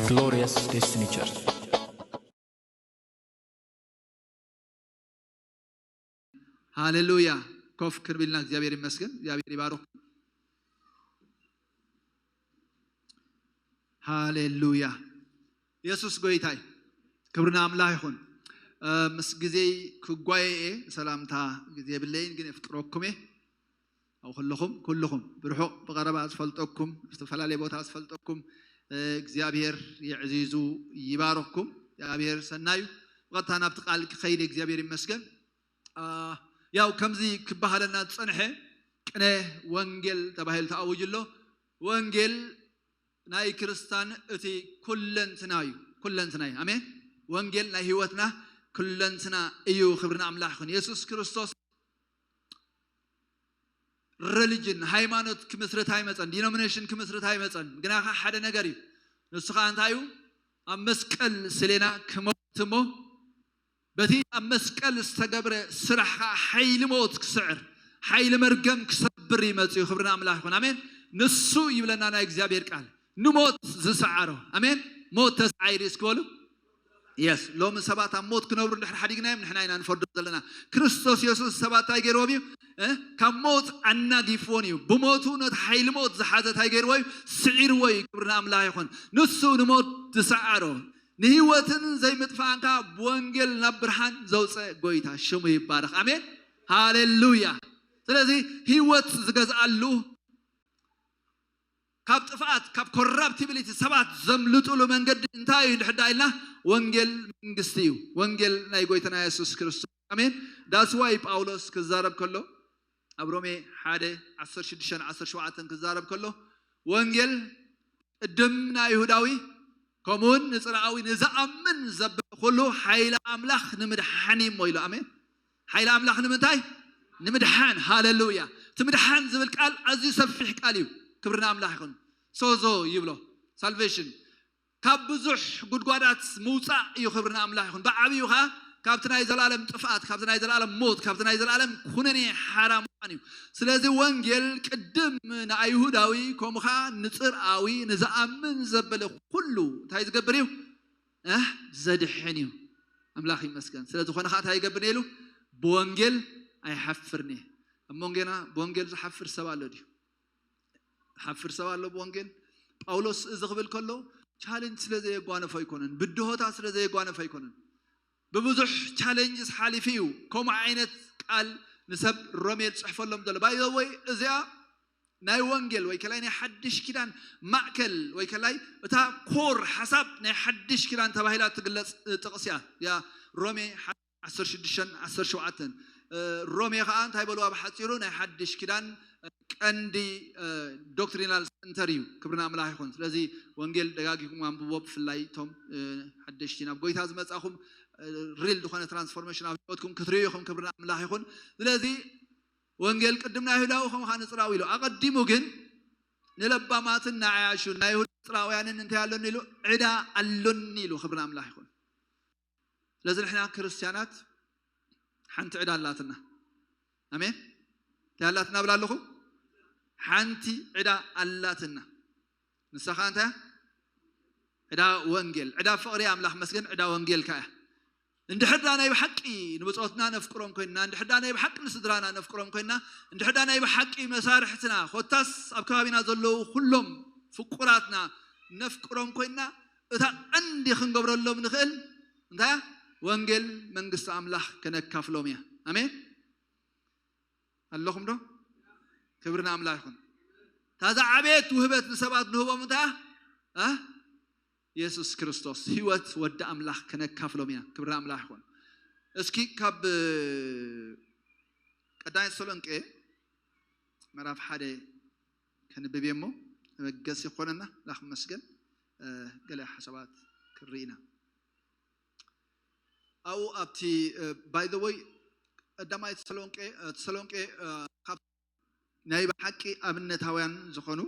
Glorious Destiny Church. ሃሌሉያ። ኮፍ ክንብልና እግዚኣብሔር ይመስገን፣ እግዚኣብሔር ይባርኩም። ሃሌሉያ። የሱስ ጎይታይ፣ ክብሪ ንኣምላኽ ይኹን። እ፣ ምስ ግዜይ ክጓየ እየ፣ ሰላምታ ግዜ የብለይን፣ ግን የፍቅረኩም እየ። ኣብ ኩልኹም፣ ኩልኹም፣ ብርሑቕ ብቐረባ ዝፈልጠኩም፣ ዝተፈላለየ ቦታ ዝፈልጠኩም፣ እ፣ እግዚኣብሔር የዕዚዙ ይባርኽኩም። እግዚኣብሔር ሰናዩ። ብቐጥታ ናብቲ ቃል ክኸይድ እግዚኣብሔር ይመስገን። አ፣ ያው ከምዚ ክበሃለና ዝጸንሐ ቅነ ወንጌል ተባሂሉ ተኣዊጁ ኣሎ። ወንጌል ናይ ክርስታን እቲ ኩለንትና እዩ። ኩለንትና እዩ። ኣሜን። ወንጌል ናይ ህይወትና ኩለንትና እዩ። ክብሪ ንኣምላኽ ይኹን። የሱስ ክርስቶስ ረሊጅን፣ ሃይማኖት ክምስርት ኣይመጸን፣ ዲኖሚኔሽን ክምስርት ኣይመጸን። ግና ኸዓ ሓደ ነገር እዩ። ንሱ ኸዓ እንታይ እዩ? ኣብ መስቀል ስሌና ክሞት እሞ በቲ ኣብ መስቀል ዝተገብረ ስራሕ ኸዓ ሓይሊ ሞት ክስዕር፣ ሓይሊ መርገም ክሰብር እዩ መጺኡ። ክብሪ ንኣምላኽ ይኹን። ኣሜን። ንሱ ይብለና ናይ እግዚኣብሔር ቃል፣ ንሞት ዝሰዓሮ። ኣሜን። ሞት ተሳዒሩ እዩ እስኪ በሉ። የስ፣ ሎሚ ሰባት ኣብ ሞት ክነብሩ እንድሕር ሓዲግናዮም ንሕና ኢና ንፈርዶ ዘለና። ክርስቶስ የሱስ ሰባት እንታይ ገይርዎም እዩ? እ? ካብ ሞት ኣናጊፍዎን እዩ። ብሞቱ ነቲ ሓይሊ ሞት ዝሓዘ እንታይ ገይርዎ እዩ? ስዒርዎ እዩ። ክብሪ ንኣምላኽ ይኹን። ንሱ ንሞት ዝሰዓሮ፣ ንህይወትን ዘይምጥፋእን ከኣ ብወንጌል ናብ ብርሃን ዘውፀ ጎይታ ሽሙ ይባረኽ። ኣሜን። ሃሌሉያ። ስለዚ ህይወት ዝገዝኣሉ፣ ካብ ጥፍኣት፣ ካብ ኮራፕቲቢሊቲ ሰባት ዘምልጡሉ መንገዲ እንታይ እዩ እንድሕር ደኣ ኢልና፣ ወንጌል መንግስቲ እዩ። ወንጌል ናይ ጎይታና የሱስ ክርስቶስ። ኣሜን። ዳስ ዋይ ጳውሎስ ክዛረብ ከሎ ኣብ ሮሜ ሓደ ዓሰርተ ሽዱሽተ ዓሰርተ ሸውዓተ ክዛረብ ከሎ፣ ወንጌል ቅድም ንኣይሁዳዊ ከምኡውን ንጽርኣዊ ንዝኣምን ዘበለ ኩሉ ሓይሊ ኣምላኽ ንምድሓን እዩ እሞ ኢሉ። ኣሜን። ሓይሊ ኣምላኽ ንምንታይ? ንምድሓን። ሃሌሉያ። እቲ ምድሓን ዝብል ቃል ኣዝዩ ሰፊሕ ቃል እዩ። ክብሪ ንኣምላኽ ይኹን። ሶዞ ይብሎ፣ ሳልቬሽን፣ ካብ ብዙሕ ጉድጓዳት ምውፃእ እዩ። ክብሪ ንኣምላኽ ይኹን። ብዓብዩ ኸዓ ካብቲ ናይ ዘላለም ጥፍኣት፣ ካብቲ ናይ ዘላለም ሞት፣ ካብቲ ናይ ዘላለም ኩነኔ ሓራ ምዃን እዩ። ስለዚ ወንጌል ቅድም ንኣይሁዳዊ፣ ከምኡ ኸዓ ንጽርኣዊ፣ ንዝኣምን ዘበለ ኩሉ እንታይ ዝገብር እዩ? ኣህ፣ ዘድሕን እዩ። ኣምላኽ ይመስገን። ስለ ዝኾነ ኸዓ እንታይ ይገብር ኢሉ? ብወንጌል ኣይሓፍርን እየ። እሞ ጌና ብወንጌል ዝሓፍር ሰብ ኣሎ ድዩ? ሓፍር ሰብ ኣሎ ብወንጌል? ጳውሎስ እዚ ክብል ከሎ ቻሌንጅ ስለ ዘየጓነፎ ኣይኮነን፣ ብድሆታት ስለ ዘየጓነፎ ኣይኮነን። ብብዙሕ ቻሌንጅስ ሓሊፉ እዩ ከምኡ ዓይነት ቃል ንሰብ ሮሜ ዝጽሕፈሎም ዘሎ። ባይ ዘ ወይ እዚኣ ናይ ወንጌል ወይ ከላይ ናይ ሓድሽ ኪዳን ማእከል ወይ ከላይ እታ ኮር ሓሳብ ናይ ሓድሽ ኪዳን ተባሂላ ትግለጽ ጥቕሲ እያ። ያ ሮሜ ዓሰርተ ሽዱሽተን ዓሰርተ ሸውዓተን። እ፣ ሮሜ ኸዓ እንታይ በልዋ ብሓጺሩ? ናይ ሓድሽ ኪዳን ቀንዲ፣ እ፣ ዶክትሪናል ሰንተር እዩ። ክብሪ ንኣምላኽ ይኹን። ስለዚ ወንጌል ደጋጊኹም ኣንብቦ፣ ብፍላይ እቶም፣ እ፣ ሓደሽቲ ናብ ጎይታ ዝመጻኹም፣ እ፣ ሪል ዝኾነ ትራንስፎርሜሽን ኣብ ህይወትኩም ክትርእዩ ኢኹም። ክብሪ ንኣምላኽ ይኹን። ስለዚ ወንጌል ቅድም ናይ ኣይሁዳዊ ከምኡ ኸዓ ንጽራዊ ኢሉ። ኣቐዲሙ ግን ንለባማትን ንዓያሹን ናይ ኣይሁድ ጽራውያንን እንታይ ኣለኒ ኢሉ? ዕዳ ኣሎኒ ኢሉ። ክብሪ ንኣምላኽ ይኹን። ስለዚ ንሕና ክርስትያናት ሓንቲ ዕዳ ኣላትና። ኣሜን። እንታይ ኣላትና እብል ኣለኹ? ሓንቲ ዕዳ ኣላትና። ንሳ ኸዓ እንታይ እያ? ዕዳ ወንጌል። ዕዳ ፍቕሪ ኣምላኽ መስገን፣ ዕዳ ወንጌል ከኣ እያ። እንድሕር ዳ ናይ ብሓቂ ንብጾትና ነፍቅሮም ኮይንና፣ እንድሕር ዳ ናይ ብሓቂ ንስድራና ነፍቅሮም ኮይንና፣ እንድሕር ዳ ናይ ብሓቂ መሳርሕትና፣ ኮታስ ኣብ ከባቢና ዘለዉ ኩሎም ፍቁራትና ነፍቅሮም ኮይንና፣ እታ ቀንዲ ክንገብረሎም ንኽእል እንታይ እያ? ወንጌል መንግስቲ ኣምላኽ ከነካፍሎም እያ። ኣሜን። ኣለኹም ዶ? ክብሪ ንኣምላኽ ይኹን። እታ ዝዓበየት ውህበት ንሰባት ንህቦም እንታይ እያ? እ? የሱስ ክርስቶስ ህይወት ወዲ ኣምላኽ ከነካፍሎም ኢና። ክብሪ ንኣምላኽ ይኹን። እስኪ ካብ፣ እ፣ ቀዳማይ ተሰሎንቄ ምዕራፍ ሓደ ከንብብ እየ እሞ መበገሲ ክኾነና ላኽ መስገን፣ እ፣ ገለ ሓሳባት ክርኢ ኢና። ኣብኡ ኣብቲ፣ እ፣ ባይ ዘ ወይ ቀዳማይ ተሰሎንቄ፣ እ፣ ተሰሎንቄ፣ እ፣ ካብ ናይ ብሓቂ ኣብነታውያን ዝኾኑ፣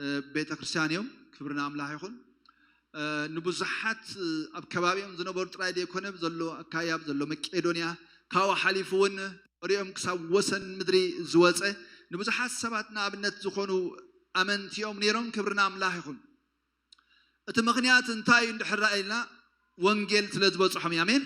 እ፣ ቤተ ክርስቲያን እዮም። ክብሪ ንኣምላኽ ይኹን። እ፣ ንብዙሓት፣ እ፣ ኣብ ከባቢኦም ዝነበሩ ጥራይ ዘይኮነ፣ ዘሎ ኣካያ፣ ዘሎ መቄዶንያ፣ ካብኡ ሓሊፉ እውን ወዲኦም ክሳብ ወሰን ምድሪ ዝወፀ ንብዙሓት ሰባት ንኣብነት ዝኾኑ ኣመንቲ እዮም ነይሮም። ክብሪ ንኣምላኽ ይኹን። እቲ ምኽንያት እንታይ እዩ እንድሕር ኢልና፣ ወንጌል ስለ ዝበፅሖም እዩ። ኣሜን።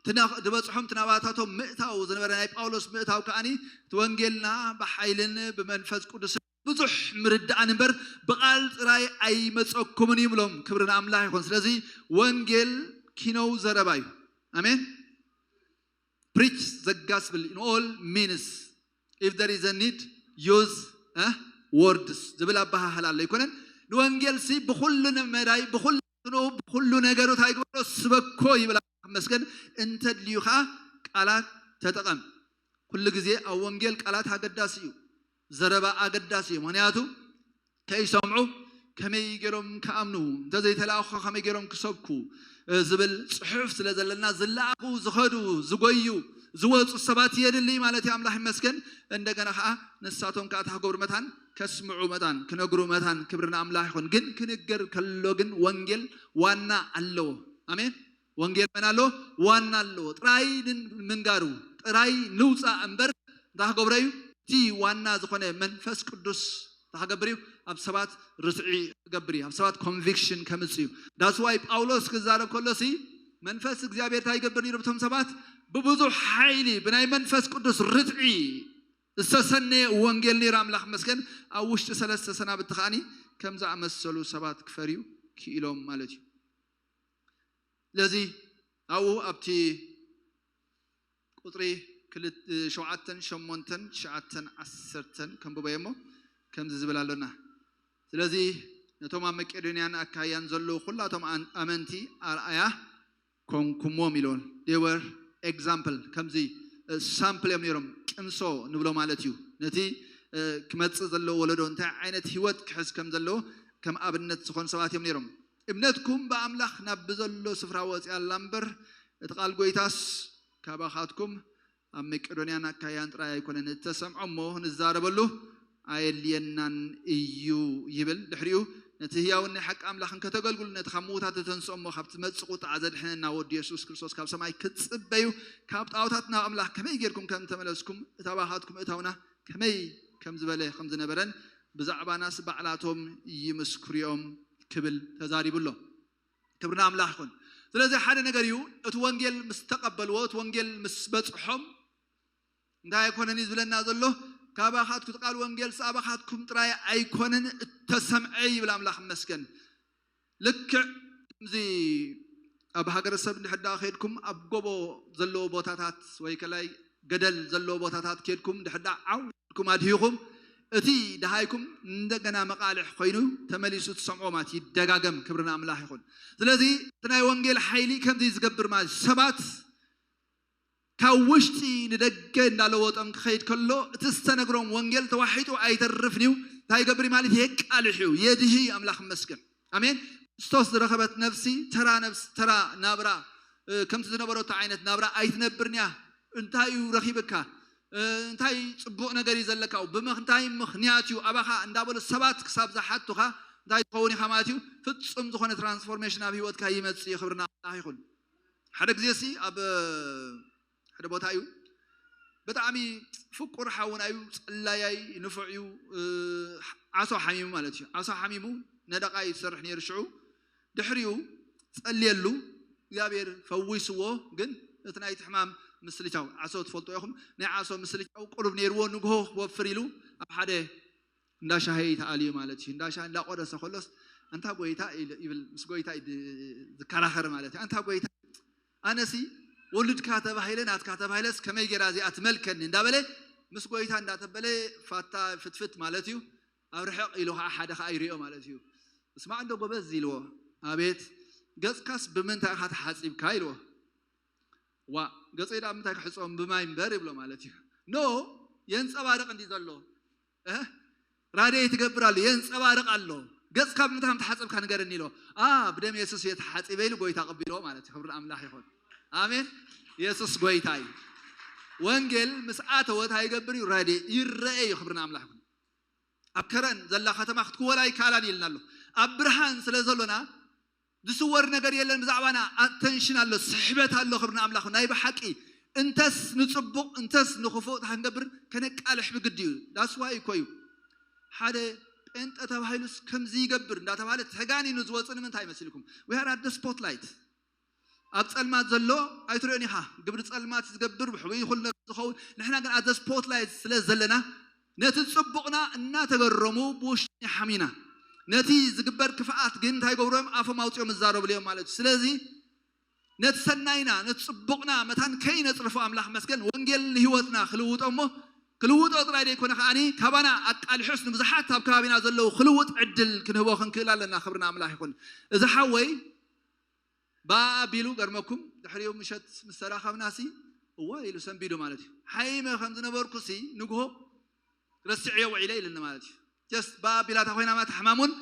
እቲ ና- ዝበፅሖም እቲ ናባታቶም ምእታው ዝነበረ ናይ ጳውሎስ ምእታው ከዓኒ እቲ ወንጌልና ብሓይልን ብመንፈስ ቅዱስ ብዙሕ ምርዳእን እምበር ብቓል ጥራይ ኣይመፀኩምን እዩ ብሎም። ክብሪ ንኣምላኽ ይኹን። ስለዚ ወንጌል ኪነው ዘረባ እዩ። ኣሜን። Preach the gospel in all means, if there is a need, use words ዝብል ኣበሃህላ ኣሎ ኣይኮነን። ንወንጌል ሲ ብኩሉ መዳይ ብኩሉ ብኩሉ ነገሩ እንታይ ግበሮ ስበኮ ይብል። መስገን እንተድልዩ ከዓ ቃላት ተጠቐም። ኩሉ ግዜ ኣብ ወንጌል ቃላት ኣገዳሲ እዩ። ዘረባ ኣገዳሲ እዩ። ምክንያቱ ከይሰምዑ ከመይ ገይሮም ክኣምኑ፣ እንተዘይተለኣኹ ከመይ ገይሮም ክሰብኩ ዝብል ፅሑፍ ስለ ዘለና ዝለኣኹ ዝኸዱ ዝጎዩ ዝወፁ ሰባት የድሊ ማለት እዩ። ኣምላኽ ይመስገን። እንደገና ከዓ ንሳቶም ከዓ ታክገብሩ መታን ከስምዑ መታን ክነግሩ መታን ክብሪ ንኣምላኽ ይኹን። ግን ክንገር ከሎ ግን ወንጌል ዋና ኣለዎ። ኣሜን። ወንጌል መን ኣለዎ? ዋና ኣለዎ። ጥራይ ምንጋሩ ጥራይ ንውፃእ እምበር እንታይ ክገብሮ እዩ? እቲ ዋና ዝኾነ መንፈስ ቅዱስ እንታይ ክገብር እዩ? ኣብ ሰባት ርትዒ ክገብር እዩ። ኣብ ሰባት ኮንቪክሽን ከምፅ እዩ። ዳስዋይ ጳውሎስ ክዛረብ ከሎ ሲ መንፈስ እግዚኣብሔር እንታይ ይገብር ነይሩ? ብቶም ሰባት ብብዙሕ ሓይሊ ብናይ መንፈስ ቅዱስ ርትዒ ዝተሰነየ ወንጌል ነይሩ። ኣምላኽ መስገን ኣብ ውሽጢ ሰለስተ ሰናብቲ ከዓኒ ከም ዝኣመሰሉ ሰባት ክፈርዩ ክኢሎም ማለት እዩ። ስለዚ ኣብኡ ኣብቲ ቁፅሪ ሸውዓተን ሸሞንተን ትሽዓተን ዓሰርተን ከንብቦ እሞ ከምዚ ዝብል ኣሎና። ስለዚ ነቶም ኣብ መቄዶንያን ኣካያን ዘለዉ ኩላቶም ኣመንቲ ኣርኣያ ኮንኩሞም ኢሎን። They were example፣ ከምዚ ሳምፕል እዮም ነይሮም። ቅምሶ ንብሎ ማለት እዩ። ነቲ ክመፅእ ዘለዎ ወለዶ እንታይ ዓይነት ህይወት ክሕዝ ከም ዘለዎ ከም ኣብነት ዝኾኑ ሰባት እዮም ነይሮም። እምነትኩም ብኣምላኽ ናብ ብዘሎ ስፍራ ወፂኣ ኣላ እምበር እቲ ቃል ጎይታስ ካባኻትኩም ኣብ መቄዶንያን ኣካያን ጥራይ ኣይኮነን። እተሰምዖ እሞ ንዛረበሉ ኣየድልየናን እዩ ይብል። ድሕሪኡ ነቲ ህያውን ናይ ሓቂ ኣምላኽን ከተገልግሉ ነቲ ካብ ምዉታት እተንስኦ እሞ ካብ ትመጽእ ቁጥዓ ዘድሕነና ወዲ የሱስ ክርስቶስ ካብ ሰማይ ክትጽበዩ ካብ ጣዖታት ናብ ኣምላኽ ከመይ ጌርኩም ከም ተመለስኩም እታ ባኻትኩም እታውና ከመይ ከም ዝበለ ከም ዝነበረን ብዛዕባናስ ባዕላቶም ይምስክሩ እዮም ክብል ተዛሪቡ ኣሎ። ክብሪ ንኣምላኽ ይኹን። ስለዚ ሓደ ነገር እዩ፣ እቲ ወንጌል ምስ ተቐበልዎ፣ እቲ ወንጌል ምስ በጽሖም እንታይ ኣይኮነን እዩ ዝብለና ዘሎ? ካባኻትኩ ቃል ወንጌል ኣባኻትኩም ጥራይ ኣይኮነን እተሰምዐ ይብል ኣምላኽ ይመስገን። ልክዕ ከምዚ ኣብ ሃገረሰብ እንድሕር ደኣ ከድኩም ኣብ ጎቦ ዘለዎ ቦታታት ወይ ከላይ ገደል ዘለዎ ቦታታት ከድኩም እንድሕር ደኣ ዓው ኢልኩም ኣድሂኹም እቲ ደሃይኩም እንደገና መቓልሕ ኮይኑ ተመሊሱ ትሰምዖ ማለት ይደጋገም። ክብሪ ንኣምላኽ ይኹን። ስለዚ እቲ ናይ ወንጌል ሓይሊ ከምዚ ዝገብር ማለት ሰባት ካብ ውሽጢ ንደገ እንዳለወጦም ክኸይድ ከሎ እቲ ዝተነግሮም ወንጌል ተዋሒጡ ኣይተርፍን እዩ። እንታይ ይገብር ማለት የቃልሕ እዩ፣ የድሂ። ኣምላኽ ይመስገን። ኣሜን። ክርስቶስ ዝረኸበት ነፍሲ ተራ ነፍስ ተራ ናብራ እ፣ ከምቲ ዝነበረቶ ዓይነት ናብራ ኣይትነብርን እያ። እንታይ እዩ ረኺብካ? እ፣ እንታይ ጽቡቕ ነገር እዩ ዘለካ? ብምንታይ ምኽንያት እዩ ኣባኻ እንዳበሉ ሰባት ክሳብ ዝሓቱኻ እንታይ ትኸውን ኢኻ ማለት እዩ? ፍጹም ዝኾነ ትራንስፎርሜሽን ኣብ ህይወትካ ይመጽእ እዩ። ክብርና ኣምላኽ ይኹን። ሓደ ግዜ ሲ ኣብ ሓደ ቦታ እዩ። ብጣዕሚ ፍቁር ሓውና እዩ፣ ጸላያይ ንፉዕ እዩ፣ እ፣ ዓሶ ሓሚሙ ማለት እዩ። ዓሶ ሓሚሙ ነደቓ እዩ ዝሰርሕ ነይሩ ሽዑ። ድሕሪኡ ጸልየሉ፣ እግዚኣብሔር ፈዊስዎ። ግን እቲ ናይቲ ሕማም ምስልቻው፣ ዓሶ ትፈልጡ ኢኹም፣ ናይ ዓሶ ምስልቻው ቁሩብ ነይርዎ። ንግሆ ክወፍር ኢሉ ኣብ ሓደ እንዳ ሻሂ ተኣልዩ ማለት እዩ። እንዳ ሻሂ እንዳቆረሰ ከሎስ፣ "ኣንታ ጎይታ" ኢሉ ይብል፣ ምስ ጎይታ እዩ ድ-፣ ዝከራኸር ማለት እዩ። "ኣንታ ጎይታ፣ ኣነሲ ወልድካ ተባሂለ፣ ናትካ ተባሂለስ ከመይ ጌራ እዚኣ ትመልከኒ?" እንዳበለ ምስ ጎይታ እንዳተበለ ፋታ ፍትፍት ማለት እዩ። ኣብ ርሕቕ ኢሉ ከዓ ሓደ ከዓ ይሪኦ ማለት እዩ። "እስማዕ እንዶ ጎበዝ" ኢልዎ። "ኣቤት፣ ገጽካስ ብምንታይ ኢኻ ተሓጺብካ?" ኢልዎ። "ዋ፣ ገጸይ ደኣ ምንታይ ክሕጽቦም ብማይ እምበር" ይብሎ ማለት እዩ። ኖ፣ የንጸባርቕ እንዲ ዘሎ። እ? ራድዮ ትገብር ኣሎ፣ የንጸባርቕ ኣሎ። "ገጽካ ብምንታይ ከም ተሓጸብካ ንገረኒ" ኢልዎ። "ኣ፣ ብደም የሱስ እየ ተሓጺበ" ኢሉ ጎይታ ቀቢልዎ ማለት እዩ። ክብሪ ኣምላኽ ይኹን። ኣሜን። የሱስ ጎይታ እዩ። ወንጌል ምስ ኣተወ እንታይ ይገብር እዩ? ራድዮ ይረአ እዩ። ክብሪ ንኣምላኽ ይኹን። ኣብ ከረን ዘላ ከተማ ክትክወላ ኣይከኣላን ኢልና ኣሎ። ኣብ ብርሃን ስለ ዘሎና ዝስወር ነገር የለን ብዛዕባና። ኣተንሽን ኣሎ፣ ስሕበት ኣሎ። ክብሪ ንኣምላኽ። ናይ ብሓቂ እንተስ ንፅቡቕ እንተስ ንኽፉእ እንታይ ክንገብር ከነቃልሕ ብግዲ እዩ። That's why እኮ እዩ ሓደ ጴንጠ ተባሂሉስ ከምዚ ይገብር እንዳተባሃለ ተጋኒኑ ዝወፅእ። ንምንታይ ይመስልኩም? We are at the spotlight። ኣብ ፀልማት ዘሎ ኣይትሪኦን ኢኻ። ግብሪ ፀልማት ዝገብር ብሕቡእ ይኹን ዝኸውን፣ ንሕና ግን ኣብ the spotlight ስለ ዘለና ነቲ ፅቡቕና እናተገረሙ ብውሽጢ ሓሚና፣ ነቲ ዝግበር ክፍኣት ግን እንታይ ገብሮም? ኣፎም ኣውፂኦም ይዛረብሉ እዮም ማለት እዩ። ስለዚ ነቲ ሰናይና፣ ነቲ ፅቡቕና መታን ከይነፅርፎ ኣምላኽ መስገን ወንጌል ንህይወትና ክልውጦ እሞ ክልውጦ ጥራይ ዘይኮነ ከዓኒ ካባና ኣቃሊሑስ ንብዙሓት ኣብ ከባቢና ዘለዉ ክልውጥ ዕድል ክንህቦ ክንክእል ኣለና። ክብርና ኣምላኽ ይኹን። እዚ ሓወይ ብኣ ኣቢሉ ገርመኩም ድሕሪኡ ምሸት ምስ ተራኸብናሲ እዋ ኢሉ ሰንቢዱ ማለት እዩ። ሓይመ ከም ዝነበርኩሲ ንግሆ ረስዕዮ ውዒለ ኢሉኒ ማለት እዩ። ጀስት ብኣ ኣቢላታ ኮይና ማለት ሕማሙን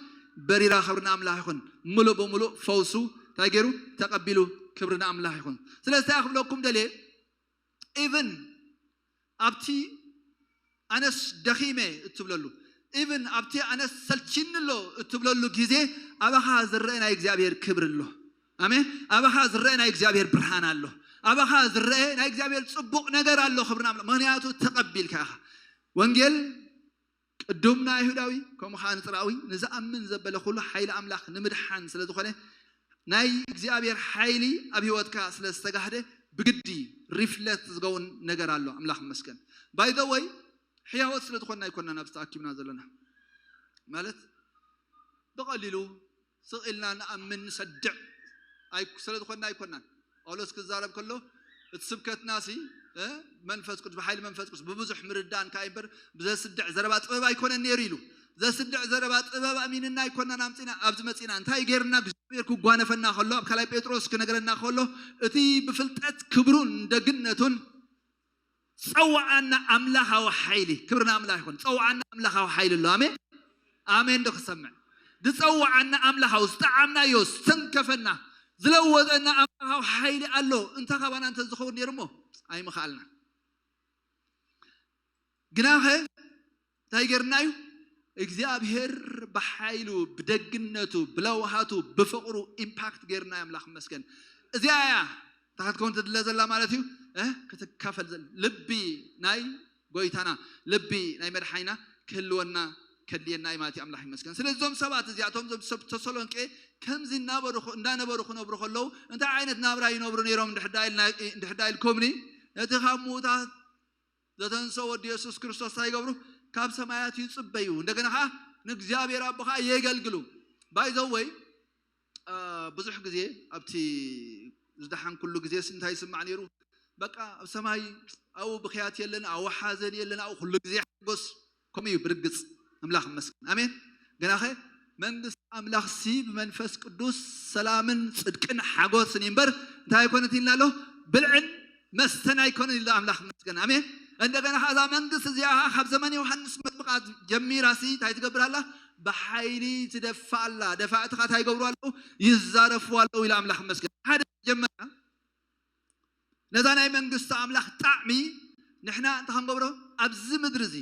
በሪራ። ክብርና ኣምላኽ ይኹን። ምሉእ ብምሉእ ፈውሱ እንታይ ገይሩ ተቐቢሉ። ክብርና ኣምላኽ ይኹን። ስለዚ እንታይ ክብለኩም ደልየ ኢቭን ኣብቲ ኣነስ ደኺመ እትብለሉ ኢቭን ኣብቲ ኣነስ ሰልችኒ ኣሎ እትብለሉ ግዜ ኣባኻ ዝረአ ናይ እግዚኣብሔር ክብሪ ኣሎ። ኣሜን። ኣባኻ ዝረአ ናይ እግዚኣብሔር ብርሃን ኣሎ። ኣባኻ ዝረአ ናይ እግዚኣብሔር ጽቡቕ ነገር ኣሎ። ክብርና ምክንያቱ ተቐቢልካ ኢኻ ወንጌል። ቅዱም ንኣይሁዳዊ ከምኡ ከዓ ንፅራዊ ንዝኣምን ዘበለ ኩሉ ሓይሊ ኣምላኽ ንምድሓን ስለ ዝኾነ ናይ እግዚኣብሔር ሓይሊ ኣብ ህይወትካ ስለ ዝተጋህደ ብግዲ ሪፍለክት ዝገውን ነገር ኣሎ። ኣምላኽ መስገን ባይዘወይ ሕያወት ስለ ዝኾንና ኣይኮንና ናብዚ ተኣኪብና ዘለና ማለት ብቐሊሉ ስቕ ኢልና ንኣምን ንሰድዕ ስለ ዝኾንና ኣይኮናን። ጳውሎስ ክዛረብ ከሎ እቲ ስብከትና ሲ መንፈስ ቅዱስ ብሓይሊ መንፈስ ቅዱስ ብብዙሕ ምርዳእን ከኣ እምበር ብዘስድዕ ዘረባ ጥበብ ኣይኮነን ነይሩ ኢሉ። ዘስድዕ ዘረባ ጥበብ ኣሚንና ኣይኮናን ኣምፂና ኣብዚ መፂና እንታይ ገይርና እግዚኣብሔር ክጓነፈና ከሎ ኣብ ካልኣይ ጴጥሮስ ክነግረና ከሎ እቲ ብፍልጠት ክብሩን ደግነቱን ዝፀዋዓና ኣምላኻዊ ሓይሊ። ክብሪ ንኣምላኽ ይኹን። ዝፀዋዓና ኣምላኻዊ ሓይሊ ኣሎ። ኣሜን ኣሜን። ዶ ክሰምዕ ዝፀዋዓና ኣምላኻዊ ዝጠዓምናዮ ዝተንከፈና ዝለወጠና ኣምላኻዊ ሓይሊ ኣሎ። እንተ ካባና እንተ ዝኸውን ነይሩ እሞ ኣይምኽኣልና። ግናኸ እንታይ ገርና እዩ እግዚኣብሔር ብሓይሉ ብደግነቱ ብለውሃቱ ብፍቕሩ ኢምፓክት ገርና ኣምላኽ መስገን። እዚኣ እያ እታ ክትከውን ትድለ ዘላ ማለት እዩ። ክትካፈል ልቢ ናይ ጎይታና ልቢ ናይ መድሓይና ክህልወና ከድልየና እዩ ማለት እዩ። ኣምላኽ ይመስገን። ስለዚ እዞም ሰባት እዚኣቶም እዞም ሰብ ተሰሎንቄ ከምዚ እናበሩ እንዳነበሩ ክነብሩ ከለዉ እንታይ ዓይነት ናብራ ይነብሩ ነይሮም እንድሕዳ ኢልኩምኒ ነቲ ካብ ምዉታት ዘተንሰ ወዲ የሱስ ክርስቶስ እንታይ ይገብሩ? ካብ ሰማያት ይፅበዩ። እንደገና ከዓ ንእግዚኣብሔር ኣቦ ከዓ የገልግሉ። ባይዘወይ ብዙሕ ግዜ ኣብቲ ዝደሓን ኩሉ ግዜ እንታይ ይስማዕ ነይሩ? በቃ ኣብ ሰማይ ኣብኡ ብክያት የለን፣ ኣብኡ ሓዘን የለን፣ ኣብኡ ኩሉ ግዜ ሓጎስ። ከምኡ እዩ ብርግፅ። ኣምላኽ ይመስገን። ኣሜን። ግናኸ መንግስቲ ኣምላኽ ሲ ብመንፈስ ቅዱስ ሰላምን ፅድቅን ሓጎስን እዩ እምበር እንታይ ኣይኮነት ኢልና ኣሎ? ብልዕን መስተን ኣይኮነን ኢሉ ኣምላኽ ይመስገን። ኣሜን። እንደገና ከኣ እዛ መንግስቲ እዚኣ ከኣ ካብ ዘመን ዮሃንስ መጥምቃ ጀሚራ ሲ እንታይ ትገብር ኣላ? ብሓይሊ ትደፍእ ኣላ። ደፋእቲ ከኣ እንታይ ይገብሩ ኣለዉ? ይዛረፉ ኣለዉ ኢሉ ኣምላኽ ይመስገን። ሓደ ጀመራ ነዛ ናይ መንግስቲ ኣምላኽ ጣዕሚ ንሕና እንታይ ክንገብሮ ኣብዚ ምድሪ እዚ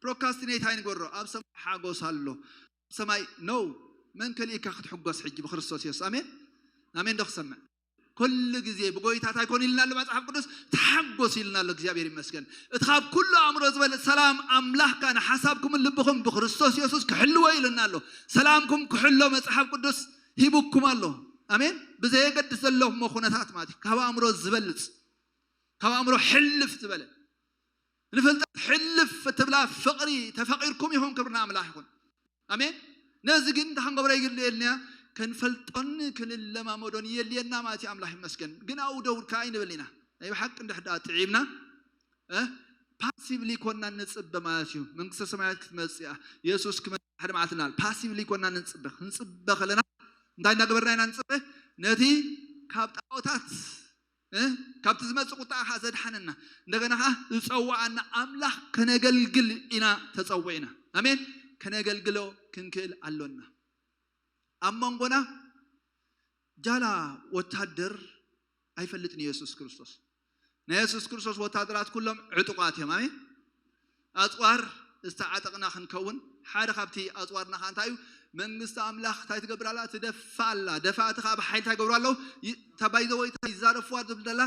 ፕሮካስቲኔት ኣይንገብሮ። ኣብ ሰማይ ሓጎስ ኣሎ። ኣብ ሰማይ ነው መን ከሊእካ ክትሕጎስ ሕጂ ብክርስቶስ የሱስ። ኣሜን ኣሜን። ዶ ክሰምዕ ኩሉ ግዜ ብጎይታ እንታይ ኮን ኢልና ኣሎ መጽሓፍ ቅዱስ? ተሓጎስ ኢልና ኣሎ። እግዚኣብሔር ይመስገን። እቲ ካብ ኩሉ ኣእምሮ ዝበልጥ ሰላም ኣምላኽካ ንሓሳብኩምን ልብኹም ብክርስቶስ የሱስ ክሕልዎ ኢልና ኣሎ። ሰላምኩም ክሕሎ መጽሓፍ ቅዱስ ሂቡኩም ኣሎ። ኣሜን። ብዘየገድስ ዘለኹሞ ኩነታት ማለት እዩ። ካብ ኣእምሮ ዝበልጽ ካብ ኣእምሮ ሕልፍ ዝበለ ንፍልጠት ሕልፍ እትብላ ፍቕሪ ተፈቒርኩም ኢኹም። ክብርና ኣምላኽ ይኹን። ኣሜን። ነዚ ግን እንታይ ክንገብሮ የድልየልና? ክንፈልጦን ክንለማመዶን የድልየና ማለት እዩ። ኣምላኽ ይመስገን። ግን ኣብኡ ደው ከኣ ኣይንብል ኢና። ናይ ብሓቂ እንድሕር ደኣ ጥዒምና እ ፓሲቭሊ ኮና ንጽበ ማለት እዩ። መንግስተ ሰማያት ክትመጽእ እያ። የሱስ ክመጽእ ሓደ መዓልቲ ንብል። ፓሲቭሊ ኮና ንጽበ። ክንጽበ ከለና እንታይ እናገበርና ኢና ንጽበ? ነቲ ካብ ጣዖታት እ ካብቲ ዝመጽእ ቁጣ ከኣ ዘድሓነና እንደገና ከኣ ዝጸውዓና ኣምላኽ ከነገልግል ኢና ተጸዊዕና። ኣሜን። ከነገልግሎ ክንክእል ኣሎና። ኣብ መንጎና ጃላ ወታደር ኣይፈልጥን እዩ የሱስ ክርስቶስ። ናይ የሱስ ክርስቶስ ወታደራት ኩሎም ዕጡቓት እዮም። ኣሜን። ኣጽዋር ዝተዓጠቕና ክንከውን ሓደ ካብቲ ኣጽዋርና ከዓ እንታይ እዩ? መንግስቲ ኣምላኽ እንታይ ትገብር ኣላ? ትደፋ ኣላ። ደፋእቲ ከዓ ብሓይሊ እንታይ ይገብሩ ኣለዉ? ይ- እታ ባይዘወይ እታ ይዛረፍዋ ዝብል ዘላ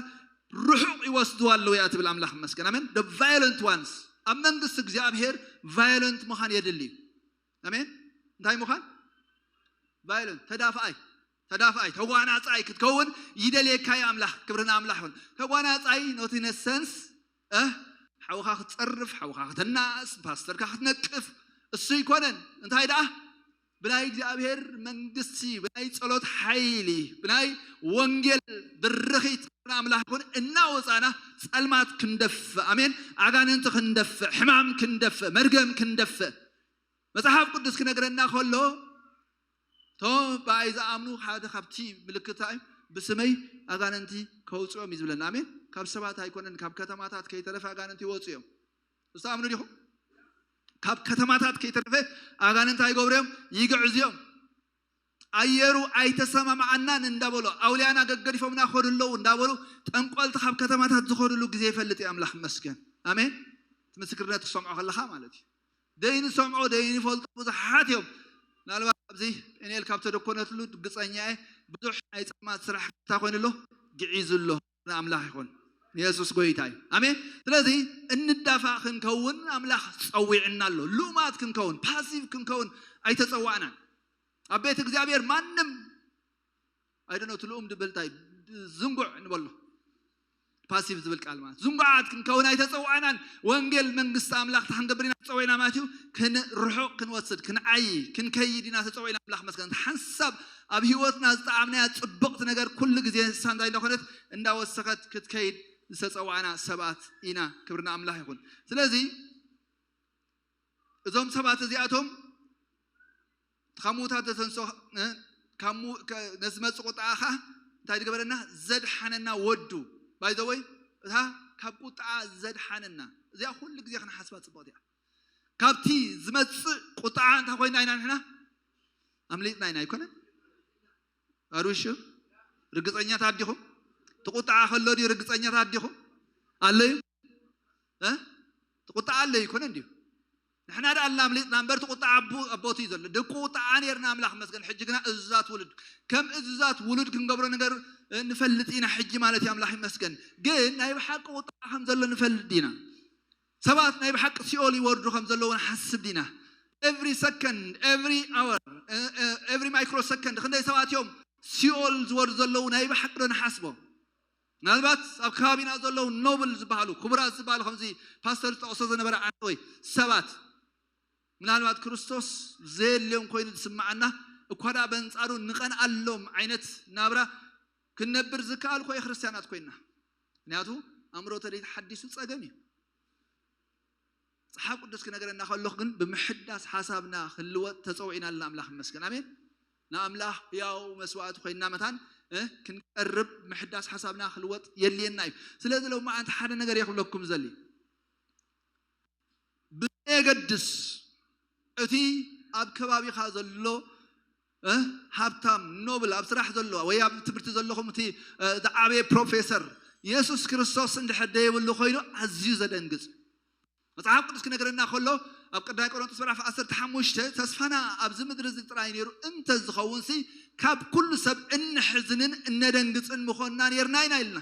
ርሑቕ ይወስድዋ ኣለዉ እያ ትብል ኣምላኽ ይመስገን። ኣሜን። The violent ones ኣብ መንግስቲ እግዚኣብሔር violent ምዃን የድሊ እዩ። ኣሜን። እንታይ ምዃን? Violent፣ ተዳፋኣይ፣ ተዳፋኣይ፣ ተጓናጻይ ክትከውን ይደልየካ እዩ ኣምላኽ። ክብሪ ንኣምላኽ ይኹን። ተጓናጻይ ኖት ኢን ሰንስ እ ሓውኻ ክትጸርፍ፣ ሓውኻ ክትናእስ፣ ፓስተርካ ክትነቅፍ እሱ ይኮነን። እንታይ ደኣ ብናይ እግዚኣብሔር መንግስቲ፣ ብናይ ጸሎት ሓይሊ፣ ብናይ ወንጌል ብርኺት ኣምላኽ ይኹን እናወጻና ጸልማት ክንደፍእ፣ ኣሜን፣ ኣጋንንቲ ክንደፍእ፣ ሕማም ክንደፍእ፣ መርገም ክንደፍእ መጽሓፍ ቅዱስ ክነግረና ከሎ እቶም ብኣይ ዝኣምኑ ሓደ ካብቲ ምልክት እንታይ እዩ? ብስመይ ኣጋንንቲ ከውፅኦም እዩ ዝብለና። ኣሜን። ካብ ሰባት ኣይኮነን፣ ካብ ከተማታት ከይተረፈ ኣጋንንቲ ይወፁ እዮም። እሱ ኣምኑ ዲኹም? ካብ ከተማታት ከይተረፈ ኣጋንንቲ ኣይገብሩ እዮም፣ ይግዕዙ እዮም። ኣየሩ ኣይተሰማማዓናን እንዳበሉ፣ ኣውልያና ገገዲፎምና ከዱ ኣለዉ እንዳበሉ፣ ጠንቆልቲ ካብ ከተማታት ዝኸዱሉ ግዜ ይፈልጥ እዩ ኣምላኽ ይመስገን። ኣሜን። እቲ ምስክርነት ክሰምዖ ከለኻ ማለት እዩ። ደይንሰምዖ ደይንፈልጦ ብዙሓት እዮም። ምናልባት ኣብዚ ጴንኤል ካብ ተደኮነትሉ ርግጸኛ እየ። ብዙሕ ናይ ጸልማት ስራሕ እንታይ ኮይኑ ኣሎ? ግዒዙ ኣሎ። ንኣምላኽ ይኹን። ንየሱስ ጎይታ እዩ። ኣሜን። ስለዚ እንዳፋእ ክንከውን ኣምላኽ ጸዊዕና ኣሎ። ልኡማት ክንከውን፣ ፓሲቭ ክንከውን ኣይተጸዋዕናን። ኣብ ቤት እግዚኣብሔር ማንም ኣይደኖ ትልኡም ድብል እንታይ ዝንጉዕ ንበሎ። ፓሲቭ ዝብል ቃል ማለት ዝንጉዓት ክንከውን ኣይተጸዋዕናን። ወንጌል መንግስቲ ኣምላኽ እንታይ ክንገብር ኢና ተጸዊዕና ማለት እዩ? ክንርሑቕ ክንወስድ፣ ክንዓይ፣ ክንከይድ ኢና ተጸዊዕና። ኣምላኽ መስገን። ሓንሳብ ኣብ ህይወትና ዝጠዓምናያ ጽብቕቲ ነገር ኩሉ ግዜ ንሳ እንታይ እንዳኾነት እንዳወሰኸት ክትከይድ ዝተጸዋዕና ሰባት ኢና። ክብሪ ንኣምላኽ ይኹን። ስለዚ እዞም ሰባት እዚኣቶም ካብ ምዉታት ዘተንስኦ፣ እ፣ ካብ ምዉ-፣ ከ-፣ ነዚ መጽእ ቁጥዓ ኸዓ እንታይ ዝገበረና? ዘድሓነና ወዱ። ባይ ዘ ወይ እታ ካብ ቁጥዓ ዘድሓነና። እዚኣ ኩሉ ግዜ ክንሓስባ ጽብቕቲ እያ። ካብቲ ዝመጽእ ቁጥዓ እንታይ ኮይና ኢና ንሕና? ኣምሊጥና ኢና ኣይኮነን? ኣሩሹ ርግጸኛታት ዲኹም? እቲ ቁጥዓ ከሎ ድዩ ርግጸኛታት ዲኹም? ኣሎ እዩ? እ? እቲ ቁጥዓ ኣሎ ይኮነ እንዲዩ? ንሕና ደኣ ኣላምሊጥና እምበር እቲ ቁጥዓ ኣቦ-፣ ኣቦቱ እዩ ዘሎ። ደቂ ቁጥዓ ነርና ኣምላኽ ይመስገን። ሕጂ ግና እዙዛት ውሉድ። ከም እዙዛት ውሉድ ክንገብሮ ነገር፣ እ፣ ንፈልጥ ኢና ሕጂ ማለት እዩ። ኣምላኽ ይመስገን። ግን ናይ ብሓቂ ቁጥዓ ከም ዘሎ ንፈልጥ ዲና? ሰባት ናይ ብሓቂ ሲኦል ይወርዱ ከም ዘለዉ ንሓስብ ዲና? Every second, every hour, እ፣ እ፣ every microsecond ክንደይ ሰባት እዮም ሲኦል ዝወርዱ ዘለዉ ናይ ብሓቂ ዶ ንሓስቦም? ምናልባት ኣብ ከባቢና ዘለዉ ኖብል ዝበሃሉ፣ ክቡራት ዝበሃሉ፣ ከምዚ ፓስተር ዝጠቕሶ ዝነበረ ዓንተወይ ሰባት፣ ምናልባት ክርስቶስ ዘየልዮም ኮይኑ ዝስምዓና፣ እኳ ደኣ በንጻሩ ንቐንኣሎም ዓይነት ናብራ ክንነብር ዝከኣል ኮይ ክርስትያናት ኮይንና። ምክንያቱ ኣእምሮ ተደይተሓዲሱ ጸገም እዩ። መጽሓፍ ቅዱስ ክነግረና ከሎ ግን ብምሕዳስ ሓሳብና ክልወጥ ተጸዊዕና ኣለና። ኣምላኽ ይመስገን። ኣሜን። ንኣምላኽ ሕያው መስዋዕቲ ኮይንና መታን፣ እ፣ ክንቀርብ ምሕዳስ ሓሳብና ክልወጥ የድልየና እዩ። ስለዚ ሎማዓንቲ ሓደ ነገር እየ ክብለኩም ዘሊ። ብዘየገድስ እቲ ኣብ ከባቢኻ ዘሎ፣ እ፣ ሃብታም፣ ኖብል፣ ኣብ ስራሕ ዘሎ ወይ ኣብ ትምህርቲ ዘለኹም እቲ፣ እ፣ ዝዓበየ ፕሮፌሰር የሱስ ክርስቶስ እንድሕር ደይብሉ ኮይኑ ኣዝዩ ዘደንግጽ። መጽሓፍ ቅዱስ ክነግረና ከሎ ኣብ ቀዳማይ ቆሮንቶስ ምዕራፍ ዓሰርተ ሓሙሽተ ተስፋና ኣብዚ ምድሪ እዚ ጥራይ ነይሩ እንተ ዝኸውን ሲ ካብ ኩሉ ሰብ እንሕዝንን እነደንግጽን ምኾንና ነርና ኢና ኢልና።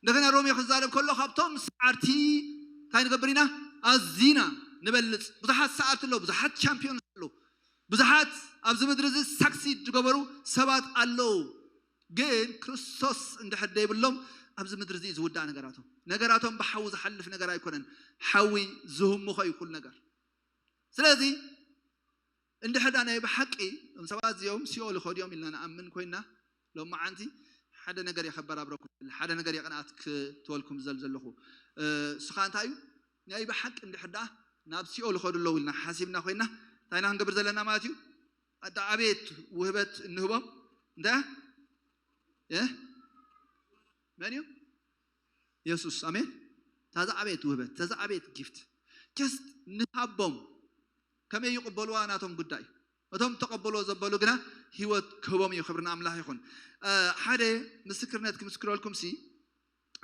እንደገና ሮሜ ክዛረብ ከሎ ካብቶም ሰዓርቲ እንታይ ንገብር ኢና? ኣዚና ንበልጽ። ብዙሓት ሰዓርቲ ኣለዉ፣ ብዙሓት ቻምፒዮንስ ኣለዉ፣ ብዙሓት ኣብዚ ምድሪ እዚ ሳክሲድ ዝገበሩ ሰባት ኣለዉ። ግን ክርስቶስ እንድሕር ደይብሎም ኣብዚ ምድሪ እዚ ዝውዳእ ነገራቶም፣ ነገራቶም ብሓዊ ዝሓልፍ ነገር ኣይኮነን። ሓዊ ዝህምኾ እዩ ኩሉ ነገር። ስለዚ እንድሕር ዳ ናይ ብሓቂ እዞም ሰባት እዚኦም ሲኦል ይኸዱ እዮም ኢልና ንኣምን ኮይና፣ ሎማዓንቲ ሓደ ነገር እየ ከበራብረኩም፣ ሓደ ነገር እየ ቅንኣት ክትበልኩም ዘል ዘለኹ። እ፣ እሱ ኸዓ እንታይ እዩ? ናይ ብሓቂ እንድሕር ዳ ናብ ሲኦል ይኸዱ ኣለዉ ኢልና ሓሲብና ኮይና፣ እንታይ ኢና ክንገብር ዘለና ማለት እዩ? ኣዳ ኣቤት ውህበት እንህቦም እንታይ? እ? መን እዩ? የሱስ። ኣሜን። ታዛ ኣቤት ውህበት፣ ታዛ ኣቤት ጊፍት። ጀስት ንሃቦም። ከመይ ይቕበልዋ ናቶም ጉዳይ። እቶም ተቐበልዎ ዘበሉ ግና ህይወት ክህቦም እዩ። ክብሪ ንኣምላኽ ይኹን። እ፣ ሓደ ምስክርነት ክምስክረልኩም ሲ፣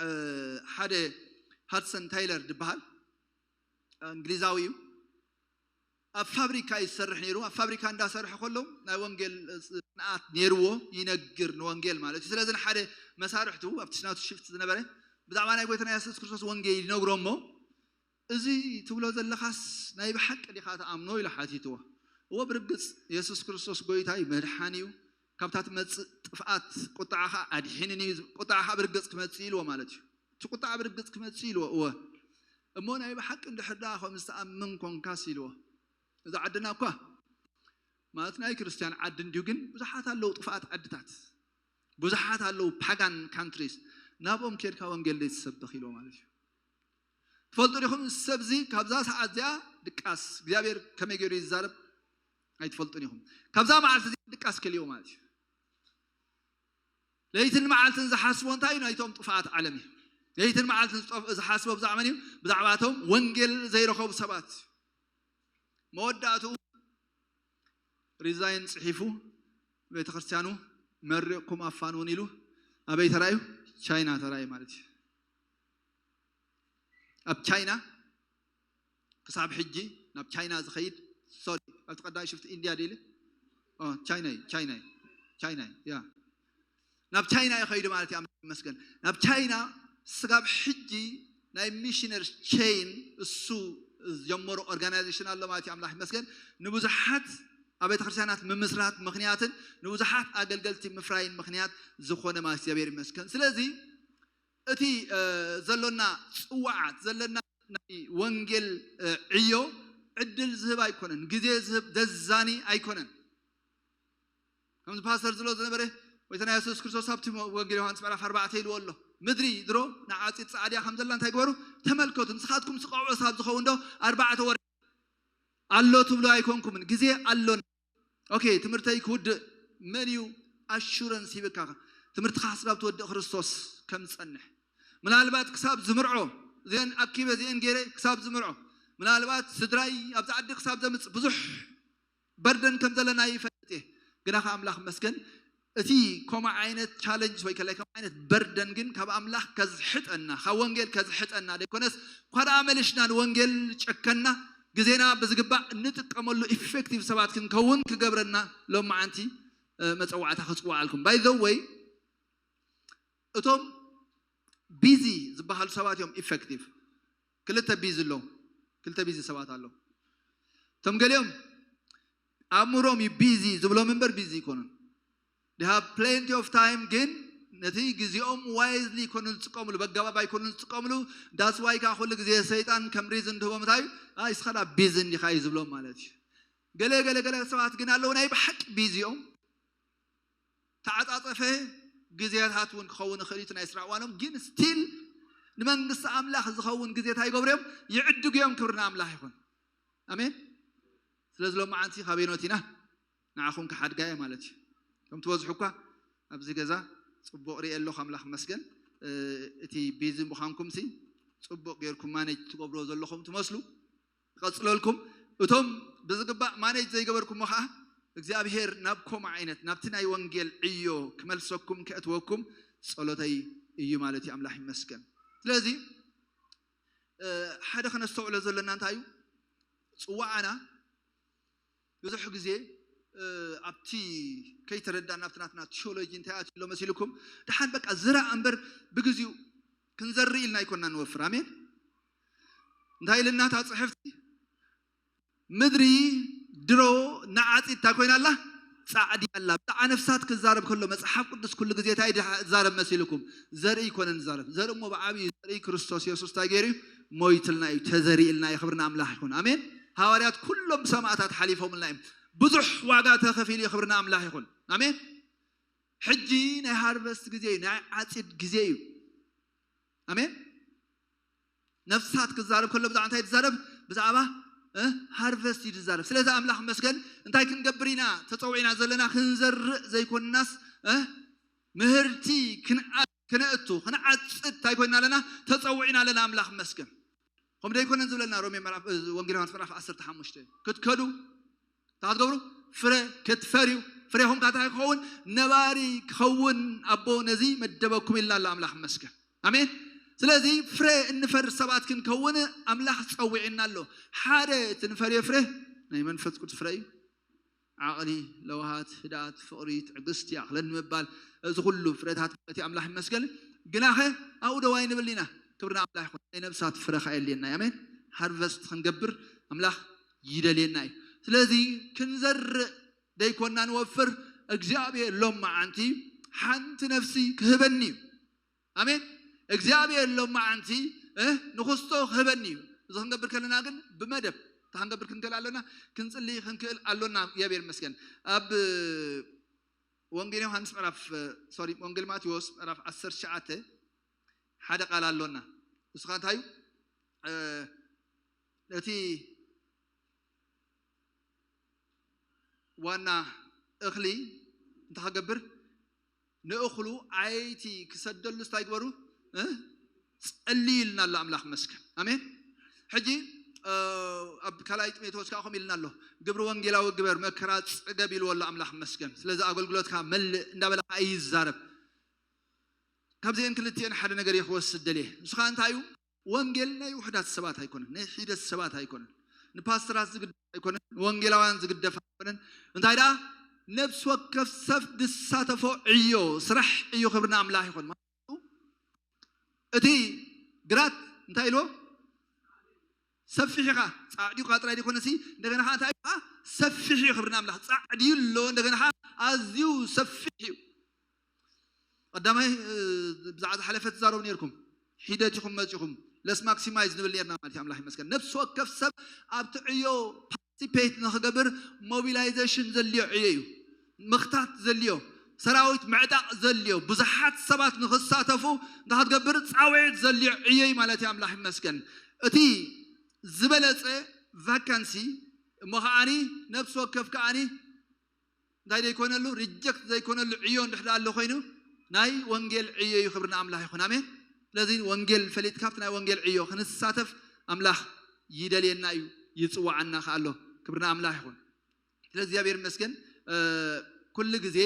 እ፣ ሓደ ሃድሰን ታይለር ዝበሃል፣ እ፣ እንግሊዛዊ እዩ። ኣብ ፋብሪካ እዩ ዝሰርሕ ነይሩ። ኣብ ፋብሪካ እንዳሰርሐ ከሎ ናይ ወንጌል፣ እ፣ ጽንዓት ነይርዎ፣ ይነግር ንወንጌል ማለት እዩ። ስለዚ ንሓደ መሳርሕቱ ኣብቲ ናቱ ሽፍት ዝነበረ ብዛዕባ ናይ ጎይታና የሱስ ክርስቶስ ወንጌል ይነግሮ እሞ፣ "እዚ ትብሎ ዘለኻስ ናይ ብሓቂ ዲኻ ትኣምኖ?" ኢሉ ሓቲትዎ። "እወ፣ ብርግጽ የሱስ ክርስቶስ ጎይታ እዩ፣ መድሓኒ እዩ፣ ካብታ ትመጽእ ጥፍኣት ቁጥዓ ኸኣ ኣድሒንኒ እዩ፣ ቁጥዓ ኸኣ ብርግጽ ክመጽእ ኢልዎ ማለት እዩ። እቲ ቁጥዓ ብርግጽ ክመጽእ ኢልዎ፣ እወ፣ እሞ ናይ ብሓቂ እንድሕር ደኣ ከምኡ ዝተኣምን ኮንካስ?" ኢልዎ። እዚ ዓድና እኳ ማለት ናይ ክርስትያን ዓዲ እንድዩ፣ ግን ብዙሓት ኣለዉ ጥፍኣት ዓድታት፣ ብዙሓት ኣለዉ ፓጋን ካንትሪስ። ናብኦም ኬድካ ወንጌል ዘይትሰብኽ ኢልዎ ማለት እዩ። ትፈልጡ ዲኹም? እዚ ሰብ እዚ ካብዛ ሰዓት እዚኣ ድቃስ፣ እግዚኣብሔር ከመይ ገይሩ ይዛረብ ኣይትፈልጡን ኢኹም። ካብዛ መዓልቲ እዚኣ ድቃስ ከልዎ ማለት እዩ። ለይትን መዓልትን ዝሓስቦ እንታይ እዩ? ናይቶም ጥፍኣት ዓለም እዩ። ለይትን መዓልትን ዝጠፍ-፣ ዝሓስቦ ብዛዕባ መን እዩ? ብዛዕባቶም ወንጌል ዘይረኸቡ ሰባት። መወዳእትኡ ሪዛይን ጽሒፉ፣ ቤተክርስትያኑ መሪቕኩም ኣፋንውን ኢሉ ኣበይ ተራእዩ? ቻይና ተራእዩ ማለት እዩ። ኣብ ቻይና ክሳብ ሕጂ ናብ ቻይና ዝኸይድ፣ ሶሪ፣ ኣብቲ ቀዳማይ ሽፍቲ ኢንድያ ድኢለ? ኦ፣ ቻይና እዩ፣ ቻይና እዩ፣ ቻይና እዩ፣ ያ። ናብ ቻይና እዩ ኸይዱ ማለት እዩ። ኣምላኽ ይመስገን። ናብ ቻይና ስጋብ ሕጂ ናይ ሚሽነር ቼን እሱ ዝጀመሮ ኦርጋናይዜሽን ኣሎ ማለት እዩ። ኣምላኽ ይመስገን። ንብዙሓት ኣብ ቤተክርስትያናት ምምስራት ምኽንያትን ንብዙሓት ኣገልገልቲ ምፍራይን ምኽንያት ዝኾነ ማለት እዩ። እግዚኣብሔር ይመስገን። ስለዚ እቲ፣ እ፣ ዘሎና ጽዋዓት፣ ዘለና ናይ ወንጌል፣ እ፣ ዕዮ ዕድል ዝህብ ኣይኮነን፣ ግዜ ዝህብ ደዛኒ ኣይኮነን። ከምዚ ፓስተር ዝብሎ ዝነበረ፣ ጎይታና የሱስ ክርስቶስ ኣብቲ ወንጌል ዮሃንስ ምዕራፍ ኣርባዕተ ኢልዎ ኣሎ። ምድሪ ድሮ ንዓጺድ ጻዕድያ ከም ዘላ እንታይ ግበሩ? ተመልከቱ። ንስኻትኩም ስቀውዖ ሳብ ዝኸውን ዶ ኣርባዕተ ወር ኣሎ ትብሉ ኣይኮንኩምን? ግዜ ኣሎና። ኦኬ፣ ትምህርተይ ክውድእ መን እዩ ኣሹረንስ ሂብካ? ትምህርትኻ ስጋብ ትወድእ ክርስቶስ ከም ዝጸንሕ። ምናልባት ክሳብ ዝምርዖ፣ እዚአን ኣኪበ፣ እዚአን ገይረ ክሳብ ዝምርዖ። ምናልባት ስድራይ ኣብዚ ዓዲ ክሳብ ዘምጽእ ብዙሕ በርደን ከም ዘለና ይፈልጥ እየ። ግና ከ ኣምላኽ መስገን፣ እቲ ከምኡ ዓይነት ቻለንጅ ወይ ከላይ ከምኡ ዓይነት በርደን ግን ካብ ኣምላኽ ከዝሕጠና፣ ካብ ወንጌል ከዝሕጠና ዘይኮነስ፣ እኳ ደኣ መሊሽና ንወንጌል ጨከና፣ ግዜና ብዝግባእ እንጥቀመሉ ኢፌክቲቭ ሰባት ክንከውን ክገብረና ሎማዓንቲ፣ እ፣ መጸዋዕታ ክጽውዓልኩም። ባይ ዘ ወይ፣ እቶም ቢዚ ዝበሃሉ ሰባት እዮም ኢፌክቲቭ። ክልተ ቢዚ ኣለዉ፣ ክልተ ቢዚ ሰባት ኣለዉ። እቶም ገሊኦም ኣእምሮም እዩ ቢዚ ዝብሎም እምበር ቢዚ ይኮኑን። They have plenty of time፣ ግን ነቲ ግዜኦም ዋይዝሊ ይኮኑ ዝጥቀምሉ፣ በጋባብ ኣይኮኑ ዝጥቀምሉ። ዳስ ዋይ ከዓ ኩሉ ግዜ ሰይጣን ከም ሪዝን ድህቦም እንታይ እዩ? "ኣይ፣ እስኻ ዳ ቢዚ እንዲኻ" እዩ ዝብሎም ማለት እዩ። ገለ ገለ ገለ ሰባት ግን ኣለዉ ናይ ብሓቂ ቢዚ እዮም። ተዓጻጸፈ ግዜታት እውን ክኸውን ይኽእል እዩ እቲ ናይ ስራሕ እዋኖም፣ ግን ስቲል ንመንግስቲ ኣምላኽ ዝኸውን ግዜ እንታይ ይገብሩ እዮም? ይዕድጉ እዮም። ክብሪ ንኣምላኽ ይኹን። ኣሜን። ስለዚ ሎማዓንቲ ካበይኖት ኢና ንዓኹም ክሓድጋ እየ ማለት እዩ። ከም ትበዝሑ እኳ ኣብዚ ገዛ ጽቡቕ ርእየ ኣለኹ፣ ኣምላኽ ይመስገን። እ፣ እቲ ቢዚ ምዃንኩም ሲ ጽቡቕ ጌርኩም ማኔጅ ትገብርዎ ዘለኹም ትመስሉ። ይቐጽለልኩም። እቶም ብዝግባእ ማኔጅ ዘይገበርኩሞ ኸዓ እግዚኣብሔር ናብ ከምኡ ዓይነት ናብቲ ናይ ወንጌል ዕዮ ክመልሰኩም ከእትወኩም ጸሎተይ እዩ ማለት እዩ። ኣምላኽ ይመስገን። ስለዚ፣ እ፣ ሓደ ከነስተውዕሎ ዘለና እንታይ እዩ? ጽዋዓና ብዙሕ ግዜ፣ እ፣ ኣብቲ ከይተረዳእና ኣብቲ ናትና ቲዮሎጂ እንታይ ኣትዩ ኣሎ መሲልኩም? ደሓን በቃ ዝራእ እምበር ብግዚኡ ክንዘርእ ኢልና ኣይኮንና ንወፍር። ኣሜን። እንታይ ኢልና እታ ጽሕፍቲ? "ምድሪ ድሮ ንዓጺድ እንታይ ኮይና ኣላ? ጻዕዲ ኣላ።" ብዛዕባ ነፍሳት ክዛረብ ከሎ መጽሓፍ ቅዱስ ኩሉ ግዜ እንታይ ድሓ-፣ ዝዛረብ መሲልኩም? ዘርኢ ይኮነን ዝዛረብ። ዘርኢ እሞ ብዓብዩ ዘርኢ ክርስቶስ የሱስ እንታይ ገይሩ እዩ? ሞይትልና እዩ፣ ተዘሪእልና እዩ። ክብሪ ንኣምላኽ ይኹን። ኣሜን። ሃዋርያት ኩሎም ብሰማእታት ሓሊፎምልና እዮም። ብዙሕ ዋጋ ተኸፊሉ እዩ። ክብሪ ንኣምላኽ ይኹን። ኣሜን። ሕጂ ናይ ሃርቨስት ግዜ እዩ፣ ናይ ዓጺድ ግዜ እዩ። ኣሜን። ነፍሳት ክዛረብ ከሎ ብዛዕባ እንታይ ትዛረብ? ብዛዕባ፣ እ፣ ሃርቨስት እዩ ዝዛረብ። ስለዚ ኣምላኽ መስገን፣ እንታይ ክንገብር ኢና ተጸዊዕና ዘለና? ክንዘርእ ዘይኮንናስ፣ እ፣ ምህርቲ ክንኣ-፣ ክነእቱ፣ ክንዓጽድ እንታይ ኮይና ኣለና? ተጸዊዕና ኣለና። ኣምላኽ መስገን። ከምኡ ደይኮነን ዝብለና ሮሜ ምዕራፍ፣ እ፣ ወንጌል ዮሃንስ ምዕራፍ ዓሰርተ ሓሙሽተ። ክትከዱ፣ እንታይ ክትገብሩ? ፍረ ክትፈርዩ። ፍሬኹም ካታ ክኸውን፣ ነባሪ ክኸውን ኣቦ ነዚ መደበኩም ኢልና ኣሎ። ኣምላኽ መስገን። ኣሜን። ስለዚ ፍረ እንፈሪ ሰባት ክንከውን ኣምላኽ ጸዊዕና ኣሎ። ሓደ እቲ ንፈርዮ ፍረ ናይ መንፈስ ቅዱስ ፍረ እዩ። ዓቕሊ፣ ለውሃት፣ ህድኣት፣ ፍቕሪ፣ ትዕግስቲ፣ ይኣኽለኒ ምባል፣ እዚ ኩሉ ፍረታት ማለት እዩ። ኣምላኽ ይመስገን። ግናኸ ኣብኡ ደው ኣይንብል ኢና። ክብሪ ንኣምላኽ ይኹን። ናይ ነብሳት ፍረ ኸኣ የድልየና እዩ። ኣሜን። ሃርቨስት ክንገብር ኣምላኽ ይደልየና እዩ። ስለዚ ክንዘርእ ደይኮና ንወፍር፣ እግዚኣብሔር ሎም መዓንቲ ሓንቲ ነፍሲ ክህበኒ እዩ። ኣሜን። እግዚኣብሔር ሎም መዓንቲ እ ንክስቶ ክህበኒ እዩ። እዚ ክንገብር ከለና ግን ብመደብ እታ ክንገብር ክንክእል ኣሎና፣ ክንጽሊ ክንክእል ኣሎና። እግዚኣብሔር ይመስገን። ኣብ ወንጌል ዮሃንስ ምዕራፍ ሶሪ ወንጌል ማቴዎስ ምዕራፍ ዓሰርተ ትሽዓተ ሓደ ቃል ኣሎና። ንሱ ኸኣ እንታይ እዩ? እ፣ ነቲ ዋና እኽሊ እንታይ ክገብር? ንእኽሉ ኣይቲ ክሰደሉ እንታይ ግበሩ? እ? ጸልዩ ኢልና ኣሎ ኣምላኽ መስገን። ኣሜን። ሕጂ እ፣ ኣብ ካልኣይ ጢሞቴዎስ ከዓ ከምኡ ኢልና ኣሎ። ግብሪ ወንጌላዊ ግበር፣ መከራ ጽገብ ኢልዎ ኣሎ ኣምላኽ መስገን። ስለዚ ኣገልግሎትካ መልእ እንዳበለ ከዓ ይዛረብ። ካብዚአን ክልቲአን ሓደ ነገር እየ ክወስድ ደልየ። ንሱ ከዓ እንታይ እዩ? ወንጌል ናይ ውሑዳት ሰባት ኣይኮነን፣ ናይ ሒደት ሰባት ኣይኮነን፣ ንፓስተራት ዝግደፍ ኣይኮነን፣ ንወንጌላውያን ዝግደፍ ኣይኮነን። እንታይ ደኣ ነፍሲ ወከፍ ሰብ ዝሳተፎ ዕዮ፣ ስራሕ ዕዮ ክብሪ ንኣምላኽ ይኹን። ማለት እቲ ግራት እንታይ ኢልዎ? ሰፊሕ ኢኻ፣ ጻዕዲኻ ጥራይ ዘይኮነሲ እንደገና ከዓ እንታይ ኢኻ? ሰፊሕ እዩ ክብሪ ንኣምላኽ። ጻዕዲ ኣሎ፣ እንደገና ከዓ ኣዝዩ ሰፊሕ እዩ። ቀዳማይ እ፣ ብዛዕባ ዝሓለፈ ትዛረቡ ነርኩም። ሒደት ኢኹም መጺኹም ለስ ማክሲማይዝ ንብል ነርና ማለት እዩ። ኣምላኽ ይመስገን። ነፍሲ ወከፍ ሰብ ኣብቲ ዕዮ ፓርቲሲፔት ንክገብር ሞቢላይዜሽን ዘድልዮ ዕዮ እዩ። ምኽታት ዘድልዮ፣ ሰራዊት ምዕጣቕ ዘድልዮ፣ ብዙሓት ሰባት ንክሳተፉ እንታይ ክትገብር? ጻውዒት ዘድልዮ ዕዮ እዩ ማለት እዩ። ኣምላኽ ይመስገን። እቲ ዝበለጸ ቫካንሲ እሞ ከዓኒ ነፍሲ ወከፍ ከዓኒ እንታይ ዘይኮነሉ፣ ሪጀክት ዘይኮነሉ ዕዮ እንድሕር ኣሎ ኮይኑ ናይ ወንጌል ዕዮ እዩ። ክብሪ ንኣምላኽ ይኹን። ኣሜን። ስለዚ ወንጌል ፈሊጥካ ኣብቲ ናይ ወንጌል ዕዮ ክንሳተፍ ኣምላኽ ይደልየና እዩ፣ ይጽዋዓና ከኣ ኣሎ። ክብሪ ንኣምላኽ ይኹን። ስለዚ እግዚኣብሔር ይመስገን። እ፣ ኩሉ ግዜ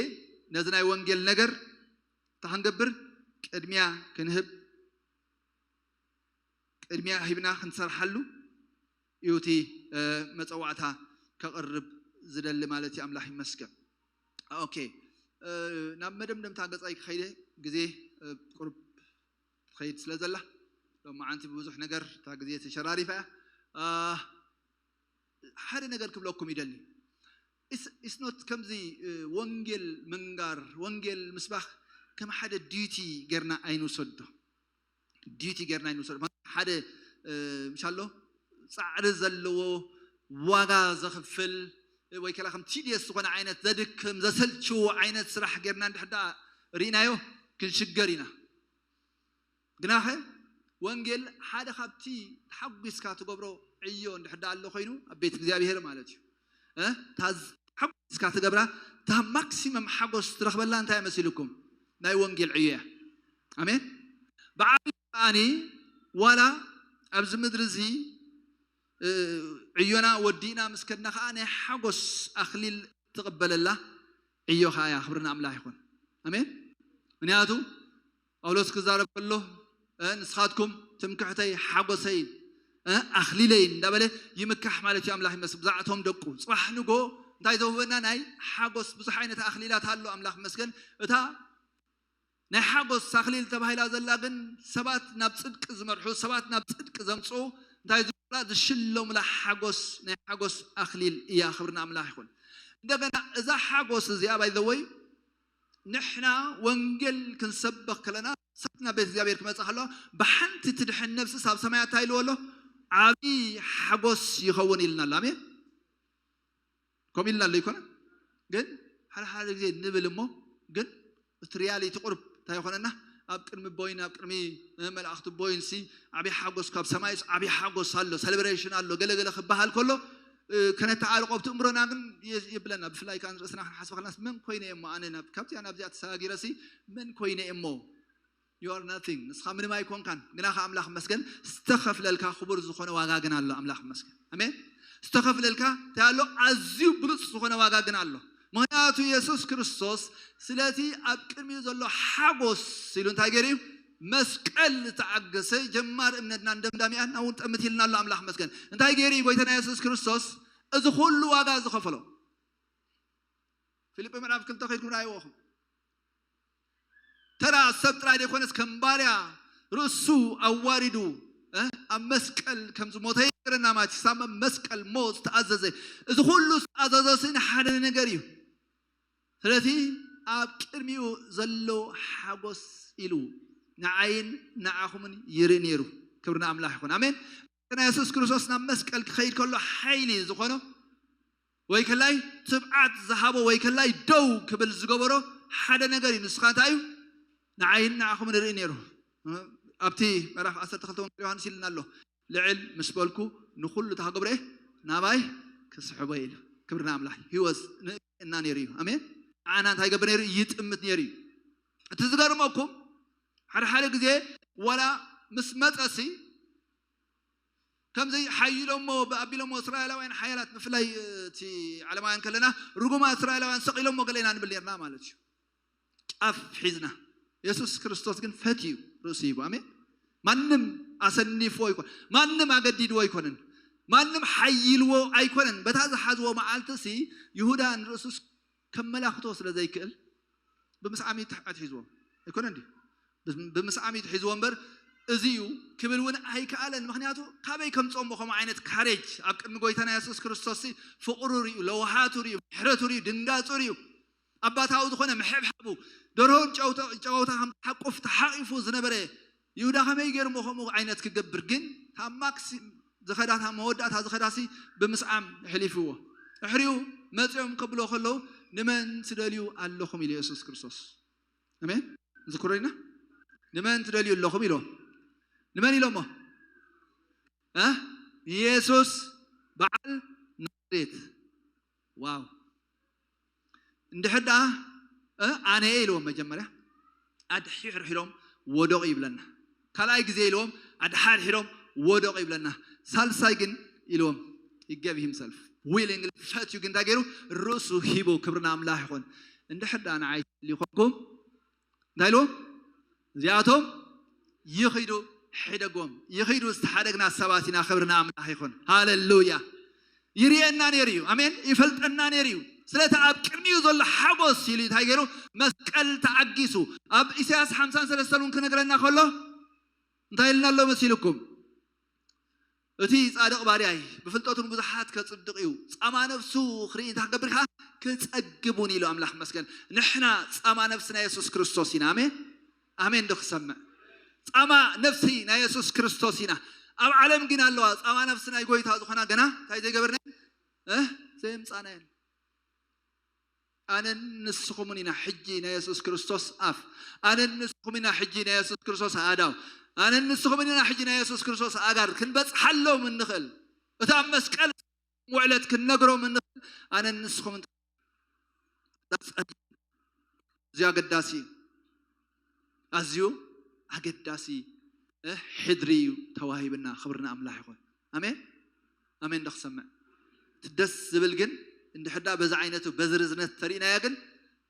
ነዚ ናይ ወንጌል ነገር እንታይ ክንገብር? ቅድሚያ ክንህብ፣ ቅድሚያ ሂብና ክንሰርሓሉ እዩ እቲ እ፣ መጸዋዕታ ከቕርብ ዝደሊ ማለት እዩ። ኣምላኽ ይመስገን። ኦኬ፣ እ፣ ናብ መደምደምታ ገጻይ ክኸይደ ግዜ እ፣ ቁሩብ ትኸይድ ስለ ዘላ ሎማዓንቲ ብብዙሕ ነገር እታ ግዜ ተሸራሪፋ እያ። እ፣ ሓደ ነገር ክብለኩም ይደሊ። ኢስ ኖት ከምዚ እ፣ ወንጌል ምንጋር፣ ወንጌል ምስባኽ ከም ሓደ ዲዩቲ ጌርና ኣይንውሰዶ። ዲዩቲ ጌርና ኣይንውሰዶ። ሓደ እ፣ ምሻሎ ጻዕሪ ዘለዎ ዋጋ ዘኽፍል ወይ ከላ ከም ቲዲየስ ዝኾነ ዓይነት ዘድክም ዘሰልችዎ ዓይነት ስራሕ ጌርና እንድሕር ደኣ ርኢናዮ ክንሽገር ኢና። ግናኸ ወንጌል ሓደ ካብቲ ተሓጒስካ ትገብሮ ዕዮ እንድሕር ደኣ ኣሎ ኮይኑ ኣብ ቤት እግዚኣብሔር ማለት እዩ። እ? እታ ዝ- ተሓጒስካ ትገብራ እታ ማክሲመም ሓጎስ ትረኽበላ እንታይ መሲልኩም? ናይ ወንጌል ዕዮ እያ። ኣሜን። ብዓቢ ከዓኒ ዋላ ኣብዚ ምድሪ እዚ እ፣ ዕዮና ወዲእና ምስ ከድና ከዓ ናይ ሓጎስ ኣኽሊል ትቕበለላ ዕዮ ከዓ እያ። ክብሪ ንኣምላኽ ይኹን። ኣሜን። ምክንያቱ ጳውሎስ ክዛረብ ከሎ እ፣ ንስኻትኩም ትምክሕተይ ሓጎሰይ እ፣ ኣኽሊለይ እንዳበለ ይምካሕ ማለት እዩ። ኣምላኽ ይመስል። ብዛዕቶም ደቁ ጽባሕ ንጎ እንታይ ዘውህበና ናይ ሓጎስ ብዙሕ ዓይነት ኣኽሊላት ኣሎ። ኣምላኽ መስገን። እታ ናይ ሓጎስ ኣኽሊል ተባሂላ ዘላ ግን ሰባት ናብ ጽድቂ ዝመርሑ፣ ሰባት ናብ ጽድቂ ዘምጽኡ እንታይ ዝብላ ዝሽለሙላ ሓጎስ ናይ ሓጎስ ኣኽሊል እያ። ክብሪ ንኣምላኽ ይኹን። እንደገና እዛ ሓጎስ እዚኣ ባይ ዘ ወይ ንሕና ወንጌል ክንሰብኽ ከለና ሳት ናብ ቤት እግዚኣብሔር ክመጽእ ከለዋ ብሓንቲ ትድሕን ነብሲ ሳብ ሰማያት እንታይ ኢልዎ ኣሎ? ዓብዪ ሓጎስ ይኸውን ኢልና ኣሎ። ኣሜን። ከምኡ ኢልና ኣሎ ይኮነ ግን ሓደ ሓደ ግዜ ንብል እሞ ግን እቲ ሪያሊቲ ቁርብ እንታይ ይኾነና? ኣብ ቅድሚ ቦይን ኣብ ቅድሚ እ፣ መላእኽቲ ቦይን ሲ ዓብዪ ሓጎስ ካብ ሰማይስ ዓብዪ ሓጎስ ኣሎ፣ ሰለብሬሽን ኣሎ ገለገለ ክበሃል ከሎ እ፣ ከነተዓልቆ ኣብቲ እምሮና ግን የ- የብለና። ብፍላይ ከዓ ንርእስና ክንሓስብ ከለናስ መን ኮይነ እየ እሞ ኣነ ናብ ካብዚኣ ናብዚኣ ተሰጋጊረሲ መን ኮይነ እየ እሞ? You are nothing። ንስኻ ምንም ኣይኮንካን። ግና ከ ኣምላኽ መስገን ዝተኸፍለልካ ክቡር ዝኾነ ዋጋ ግን ኣሎ። ኣምላኽ መስገን። ኣሜን። ዝተኸፍለልካ እንታይ ኣሎ? ኣዝዩ ብሉጽ ዝኾነ ዋጋ ግን ኣሎ። ምክንያቱ የሱስ ክርስቶስ ስለቲ ኣብ ቅድሚኡ ዘሎ ሓጎስ ኢሉ እንታይ ገይሩ እዩ? መስቀል ዝተዓገሰ ጀማር እምነትና እንደምዳሚኣን እውን ጠምት ኢልና ኣሎ። ኣምላኽ መስገን። እንታይ ገይሩ እዩ ጎይታና የሱስ ክርስቶስ እዚ ኩሉ ዋጋ ዝኸፈሎ? ፊልጲ ምዕራፍ ክልተ ከይድኩም ርኣይዎ ኢኹም። ተራ ሰብ ጥራይ ዘይኮነስ ከም ባርያ ርእሱ ኣዋሪዱ ኣብ መስቀል ከም ዝሞተ ይነግረና። ማቲ ሳም ኣብ መስቀል ሞት ዝተኣዘዘ፣ እዚ ኩሉ ዝተኣዘዘ ንሓደ ነገር እዩ። ስለዚ ኣብ ቅድሚኡ ዘሎ ሓጎስ ኢሉ ንዓይን ንዓኹምን ይርኢ ነይሩ። ክብሪ ንኣምላኽ ይኹን። ኣሜን። ናይ የሱስ ክርስቶስ ናብ መስቀል ክኸይድ ከሎ ሓይሊ ዝኾኖ ወይ ከላይ ትብዓት ዝሃቦ ወይ ከላይ ደው ክብል ዝገበሮ ሓደ ነገር እዩ። ንስኻ እንታይ እዩ? ንዓይን ንዓኹምን ንርኢ ነይሩ። ኣብቲ ምዕራፍ ዓሰርተ ክልተ ወንጌል ዮሃንስ ኢልና ኣሎ፣ ልዕል ምስ በልኩ ንኹሉ እንታይ ክገብሮ እየ? ናባይ ክስሕቦ እየ ኢሉ። ክብሪ ንኣምላኽ። ሂወስ ንእና ነይሩ እዩ። ኣሜን። ንዓና እንታይ ይገብር ነይሩ? ይጥምት ነይሩ እዩ። እቲ ዝገርመኩም ሓደ ሓደ ግዜ ዋላ ምስ መጸሲ ከምዚ ሓይሎሞ ኣቢሎሞ እስራኤላውያን ሓያላት፣ ብፍላይ እቲ ዓለማውያን ከለና ርጉማ እስራኤላውያን ሰቒሎሞ ገለ ኢና ንብል ነርና ማለት እዩ። ጫፍ ሒዝና የሱስ ክርስቶስ ግን ፈትዩ ርእሱ ሂቡ። ኣሜን። ማንም ኣሰኒፍዎ ኣይኮን፣ ማንም ኣገዲድዎ ኣይኮነን፣ ማንም ሓይልዎ ኣይኮነን። በታ ዝሓዝዎ መዓልቲ ሲ ይሁዳ ንርእሱስ ከመላኽቶ ስለ ዘይክእል ብምስዓም እዩ ኣትሒዝዎ ኣይኮነ እንዲ ብምስዓም እዩ ሒዝዎ እምበር እዚ እዩ ክብል እውን ኣይከኣለን። ምክንያቱ ካበይ ከምፅኦም ከምኡ ዓይነት ካሬጅ ኣብ ቅድሚ ጎይታና የሱስ ክርስቶስ ፍቕሩ ርዩ፣ ለውሃቱ ርዩ፣ ምሕረቱ ርዩ፣ ድንጋፁ ርዩ፣ ኣባታዊ ዝኾነ ምሕብሓቡ ደርሆን ጨወታ ከም ሓቁፍ ተሓቂፉ ዝነበረ ይሁዳ ከመይ ገይሩ ከምኡ ዓይነት ክገብር ግን ታማክሲ ዝኸዳታ መወዳእታ ዝኸዳሲ ብምስዓም ሕሊፍዎ። እሕሪኡ መፂኦም ከብሎ ከለዉ ንመን ትደልዩ ኣለኹም ኢሉ የሱስ ክርስቶስ። ኣሜን። ዝክሮ ኢና። ንመን ትደልዩ ኣለኹም ኢሎም። ንመን ኢሎሞ? እ? ንየሱስ በዓል ናዝሬት። ዋው። እንድሕር ደኣ ኣነ እየ ኢልዎም። መጀመርያ ኣድሕርሒሮም ወደቑ ይብለና። ካልኣይ ግዜ ኢልዎም ኣድሓርሒሮም ወደቑ ይብለና። ሳልሳይ ግን ኢልዎም ይገብ ሂምሰልፍ ዊሊንግ ፈትዩ ግን እንታይ ገይሩ? ርእሱ ሂቡ። ክብርና ኣምላኽ ይኹን። እንድሕር ደኣ ንዓይ ትልዩ ኮንኩም እንታይ ኢልዎም? እዚኣቶም ይኺዱ ሕደጎም። ይኺዱ ዝተሓደግና ሰባት ኢና። ክብርና ኣምላኽ ይኹን። ሃሌሉያ። ይርእየና ነይሩ እዩ። ኣሜን። ይፈልጠና ነይሩ እዩ። ስለቲ ኣብ ቅድሚኡ ዘሎ ሓጎስ ኢሉ እንታይ ገይሩ? መስቀል ተዓጊሱ። ኣብ ኢሳያስ ሓምሳን ሰለስተን እውን ክነግረና ከሎ እንታይ ኢልና ኣሎ መሲልኩም? እቲ ጻድቕ ባርያይ ብፍልጠቱ ንብዙሓት ከጽድቕ እዩ። ጻማ ነፍሱ ክርኢ እንታይ ክገብር ከኣ ክጸግብ እውን ኢሉ ኣምላኽ መስገን። ንሕና ጻማ ነፍሲ ናይ የሱስ ክርስቶስ ኢና። ኣሜን። ኣሜን ዶ ክሰምዕ? ጻማ ነፍሲ ናይ የሱስ ክርስቶስ ኢና። ኣብ ዓለም ግን ኣለዋ ጻማ ነፍሲ ናይ ጎይታ ዝኾና ገና እንታይ ዘይገበርና? እ? ዘየምጻና የለ። ኣነን ንስኹምን ኢና ሕጂ ናይ የሱስ ክርስቶስ ኣፍ። ኣነን ንስኹም ኢና ሕጂ ናይ የሱስ ክርስቶስ ኣእዳው። ኣነን ንስኹምን ኢና ሕጂ ናይ የሱስ ክርስቶስ ኣጋር ክንበጽሓሎም እንኽእል። እቲ ኣብ መስቀል ውዕለት ክንነግሮም እንኽእል ኣነን ንስኹምን። እዚ ኣገዳሲ እዩ። ኣዝዩ ኣገዳሲ እ፣ ሕድሪ እዩ ተዋሂብና። ክብርና ኣምላኽ ይኹን። ኣሜን ኣሜን። ዶ ክሰምዕ እቲ ደስ ዝብል ግን እንድሕዳ በዚ ዓይነቱ በዚ ርዝነት ተሪእናያ ግን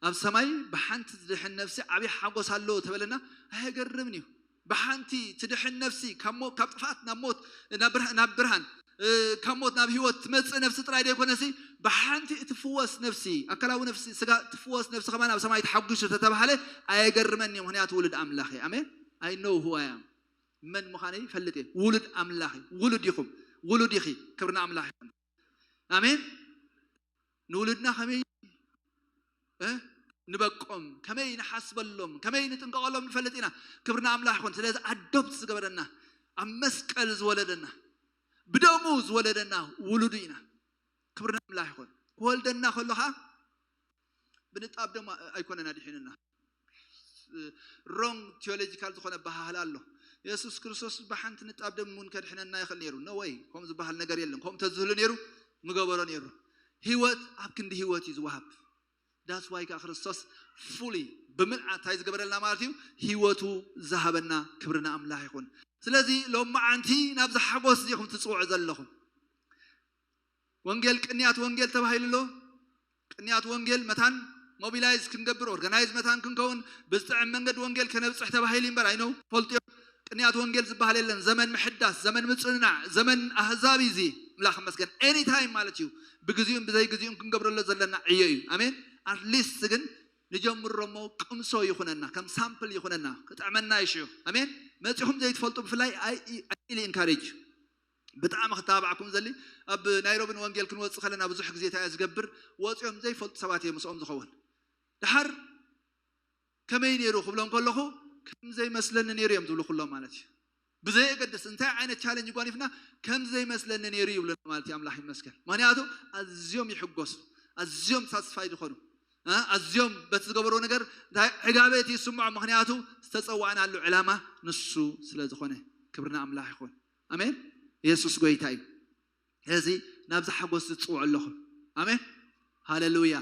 ኣብ ሰማይ ብሓንቲ ዝድሕን ነፍሲ ዓብዪ ሓጎስ ኣለዎ ተበለና ኣየገርምን እዩ። ብሓንቲ ትድሕን ነፍሲ ካብ ሞ- ካብ ጥፍኣት ናብ ሞት ናብ ብርሃ- ናብ ብርሃን እ፣ ካብ ሞት ናብ ህይወት ትመጽእ ነፍሲ ጥራይ ዘይኮነሲ ብሓንቲ እትፍወስ ነፍሲ ኣካላዊ ነፍሲ ስጋ እትፍወስ ነፍሲ ከማን ኣብ ሰማይ ተሓጒሱ ተተባህለ ኣየገርመን እዩ። ምክንያቱ ውሉድ ኣምላኽ እየ። ኣሜን። I know who I am። መን ምዃነይ ይፈልጥ እየ። ውሉድ ኣምላኽ እየ። ውሉድ ኢኹም፣ ውሉድ ኢኺ። ክብርና ኣምላኽ ይኹን። ኣሜን። ንውሉድና ከመይ እ? ንበቆም፣ ከመይ ንሓስበሎም፣ ከመይ ንጥንቀቐሎም ንፈልጥ ኢና። ክብርና ኣምላኽ ይኹን። ስለዚ ኣዶፕት ዝገበረና ኣብ መስቀል ዝወለደና ብደሙ ዝወለደና ውሉዱ ኢና። ክብርና ኣምላኽ ይኹን። ክወልደና ከሎ ከዓ ብንጣብ ደም ኣይኮነን ኣድሒኑና። ሮንግ ቲዮሎጂካል ዝኾነ ኣበሃህላ ኣሎ። የሱስ ክርስቶስ ብሓንቲ ንጣብ ደም እውን ከድሕነና ይኽእል ነይሩ። ኖ ወይ። ከምኡ ዝበሃል ነገር የለን። ከምኡ ተዝህሉ ነይሩ ምገበሮ ነይሩ። ህይወት ኣብ ክንዲ ህይወት እዩ ዝወሃብ። ዳትስ ዋይ ከዓ ክርስቶስ ፉሊ ብምልኣት እንታይ ዝገበረልና ማለት እዩ? ህይወቱ ዝሃበና። ክብርና ኣምላኽ ይኹን። ስለዚ ሎም መዓንቲ ናብዚ ሓጎስ እዚ ኢኹም ትፅውዑ ዘለኹም። ወንጌል ቅንያት ወንጌል ተባሂሉ ኣሎ። ቅንያት ወንጌል መታን ሞቢላይዝ ክንገብር ኦርጋናይዝ መታን ክንከውን ብዝጥዕም መንገዲ ወንጌል ከነብፅሕ ተባሂሉ እምበር ኣይነው ፈልጥዮ። ቅንያት ወንጌል ዝበሃል የለን። ዘመን ምሕዳስ፣ ዘመን ምፅንናዕ፣ ዘመን ኣህዛብ እዩ እዚ። ምላኽ መስገን ኤኒታይም ማለት እዩ። ብግዚኡን ብዘይ ግዚኡን ክንገብረሎ ዘለና ዕዮ እዩ። ኣሜን። ኣትሊስት ግን ንጀምሮ እሞ ቅምሶ ይኹነና፣ ከም ሳምፕል ይኹነና፣ ክጥዕመና ይሽዑ። ኣሜን። መጺኹም ዘይትፈልጡ ብፍላይ I highly encourage ብጣዕሚ ክተባብዓኩም ዘሊ። ኣብ ናይሮቢን ወንጌል ክንወጽእ ከለና ብዙሕ ግዜ እንታይ ዝገብር፣ ወጺኦም ዘይፈልጡ ሰባት እዮም ምስኦም ዝኸውን። ድሓር ከመይ ነይሩ ክብሎም ከለኹ ከም ዘይመስለኒ ነይሩ እዮም ዝብሉ ኩሎም ማለት እዩ። ብዘየገድስ እንታይ ዓይነት ቻለንጅ ጓኒፍና ከም ዘይመስለኒ ነይሩ ይብሉና ማለት እዩ። ኣምላኽ ይመስገን። ምክንያቱ ኣዝዮም ይሕጎሱ፣ ኣዝዮም ሳትስፋይ ዝኾኑ፣ እ፣ ኣዝዮም በቲ ዝገበርዎ ነገር እንታይ ዕጋበት ይስምዖ። ምክንያቱ ዝተጸዋዕናሉ ዕላማ ንሱ ስለ ዝኾነ። ክብርና ኣምላኽ ይኹን። ኣሜን። ኢየሱስ ጎይታ እዩ። ስለዚ ናብዚ ሓጎስ ዝጽውዑ ኣለኹም። ኣሜን። ሃሌሉያ።